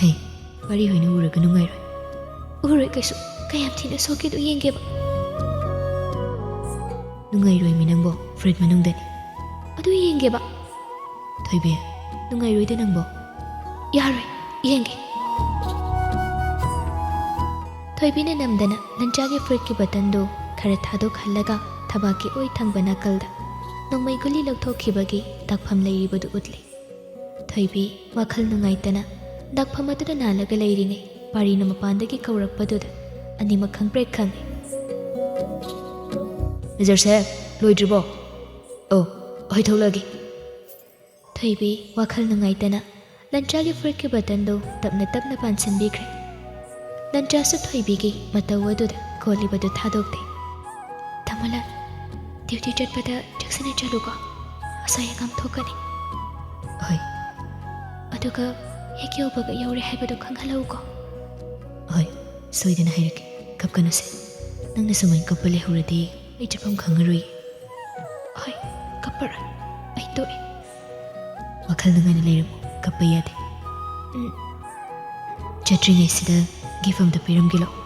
"ꯍꯩ, ꯄꯥꯔꯤ ꯍꯣꯏꯅ ꯎꯔꯒ ꯅꯨꯡꯉꯥꯏꯔꯣꯏ꯫" "ꯎꯔꯣꯏ ꯀꯩꯁꯨ꯫ ꯀꯌꯥꯝ ꯊꯤꯅ ꯁꯣꯛꯀꯦꯗꯣ ꯌꯦꯡꯒꯦꯕ꯫" ꯅꯨꯡꯉꯥꯏꯔꯣꯏꯃꯤ ꯅꯪꯕꯣ, ꯐ꯭ꯔꯤꯠ ꯃꯅꯨꯡꯗꯅꯤ꯫ ꯑꯗꯨ ꯌꯦꯡꯒꯦꯕ꯫ ꯊꯣꯏꯕꯤ, ꯅꯨꯡꯉꯥꯏꯔꯣꯏꯗ ꯅꯪꯕꯣ꯫ ꯌꯥꯔꯣꯏ, ꯌꯦꯡꯒꯦ꯫ ꯊꯣꯏꯕꯤꯅ ꯅꯝꯗꯅ ꯂꯟꯆꯥꯒꯤ ꯐ꯭ꯔꯤꯠꯀꯤ ꯕꯇꯟꯗꯨ ꯈꯔ ꯊꯥꯗꯣꯛꯍꯜꯂꯒ ꯊꯕꯥꯛꯀꯤ ꯑꯣꯏ ꯊꯪꯕ ꯅꯥꯀꯜꯗ ꯅꯣꯡꯃꯩ ꯒꯨꯂꯤ ꯂꯧꯊꯣꯛꯈꯤꯕꯒꯤ ꯗꯥꯛꯐꯝ ꯂꯩꯔꯤꯕꯗꯨ ꯎꯠꯂꯤ꯫ ꯊꯣꯏꯕꯤ ꯋꯥꯈꯜ ꯅꯨꯡꯉꯥꯏꯇꯅ ꯗꯥꯛꯐꯝ ꯑꯗꯨꯗ ꯅꯥꯜꯂꯒ ꯂꯩꯔꯤꯉꯩ ꯄꯥꯔꯤꯅ ꯃꯄꯥꯟꯗꯒꯤ ꯀꯧꯔꯛꯄꯗꯨꯗ ꯑꯅꯤꯃꯛ ꯈꯪꯄ꯭ꯔꯦꯛ ꯈꯪꯉꯤ꯫ ꯃꯦꯖꯔ ꯁꯥꯍꯦꯕ, ꯂꯣꯏꯗ꯭ꯔꯤꯕꯣ? ꯑꯣ, ꯍꯣꯏ, ꯊꯣꯛꯂꯛꯑꯒꯦ꯫ ꯊꯣꯏꯕꯤ ꯋꯥꯈꯜ ꯅꯨꯡꯉꯥꯏꯇꯅ ꯂꯟꯆꯥꯒꯤ ꯐꯨꯔꯤꯠꯀꯤ ꯕꯇꯟꯗꯨ ꯇꯞꯅ ꯇꯞꯅ ꯄꯥꯟꯁꯤꯟꯕꯤꯈ꯭ꯔꯦ꯫ ꯂꯟꯆꯥꯁꯨ ꯊꯣꯏꯕꯤꯒꯤ ꯃꯇꯧ ꯑꯗꯨꯗ ꯀꯣꯜꯂꯤꯕꯗꯨ ꯊꯥꯗꯣꯛꯇꯦ꯫ ꯇꯥꯃꯣꯂꯥꯜ, ꯗ꯭ꯌꯨꯇꯤ ꯆꯠꯄꯗ ꯆꯦꯛꯁꯤꯟꯅ ꯆꯠꯂꯨꯀꯣ, ꯑꯁꯣꯏ ꯑꯉꯥꯝ ꯊꯣꯛꯀꯅꯤ꯫ ꯍꯣꯏ꯫ ꯑꯗꯨꯒ ꯍꯦꯛ ꯌꯧꯕꯒ ꯌꯧꯔꯦ ꯍꯥꯏꯕꯗꯨ ꯈꯪꯍꯜꯂꯛꯎꯀꯣ꯫ ꯍꯣꯏ, ꯁꯣꯏꯗꯅ ꯍꯥꯏꯔꯛꯀꯦ꯫ ꯀꯞꯀꯅꯨꯁꯦ, ꯅꯪꯅ ꯁꯨꯃꯥꯏꯅ ꯀꯞꯄ ꯂꯩꯍꯧꯔꯗꯤ ꯑꯩ ꯆꯠꯐꯝ ꯈꯪꯉꯔꯣꯏ꯫ ꯍꯣꯏ, ꯀꯞꯄꯔꯣꯏ, ꯑꯩ ꯇꯣꯛꯑꯦ꯫ ꯋꯥꯈꯜ ꯅꯨꯡꯉꯥꯏꯅ ꯂꯩꯔꯝꯃꯨ, ꯀꯞꯄ ꯌꯥꯗꯦ꯫ ꯎꯝ꯫ ꯆꯠꯇ꯭ꯔꯤꯉꯩꯁꯤꯗ ꯒꯤꯐ ꯑꯝꯇ ꯄꯤꯔꯝꯒꯦ ꯂꯥꯛꯑꯣ꯫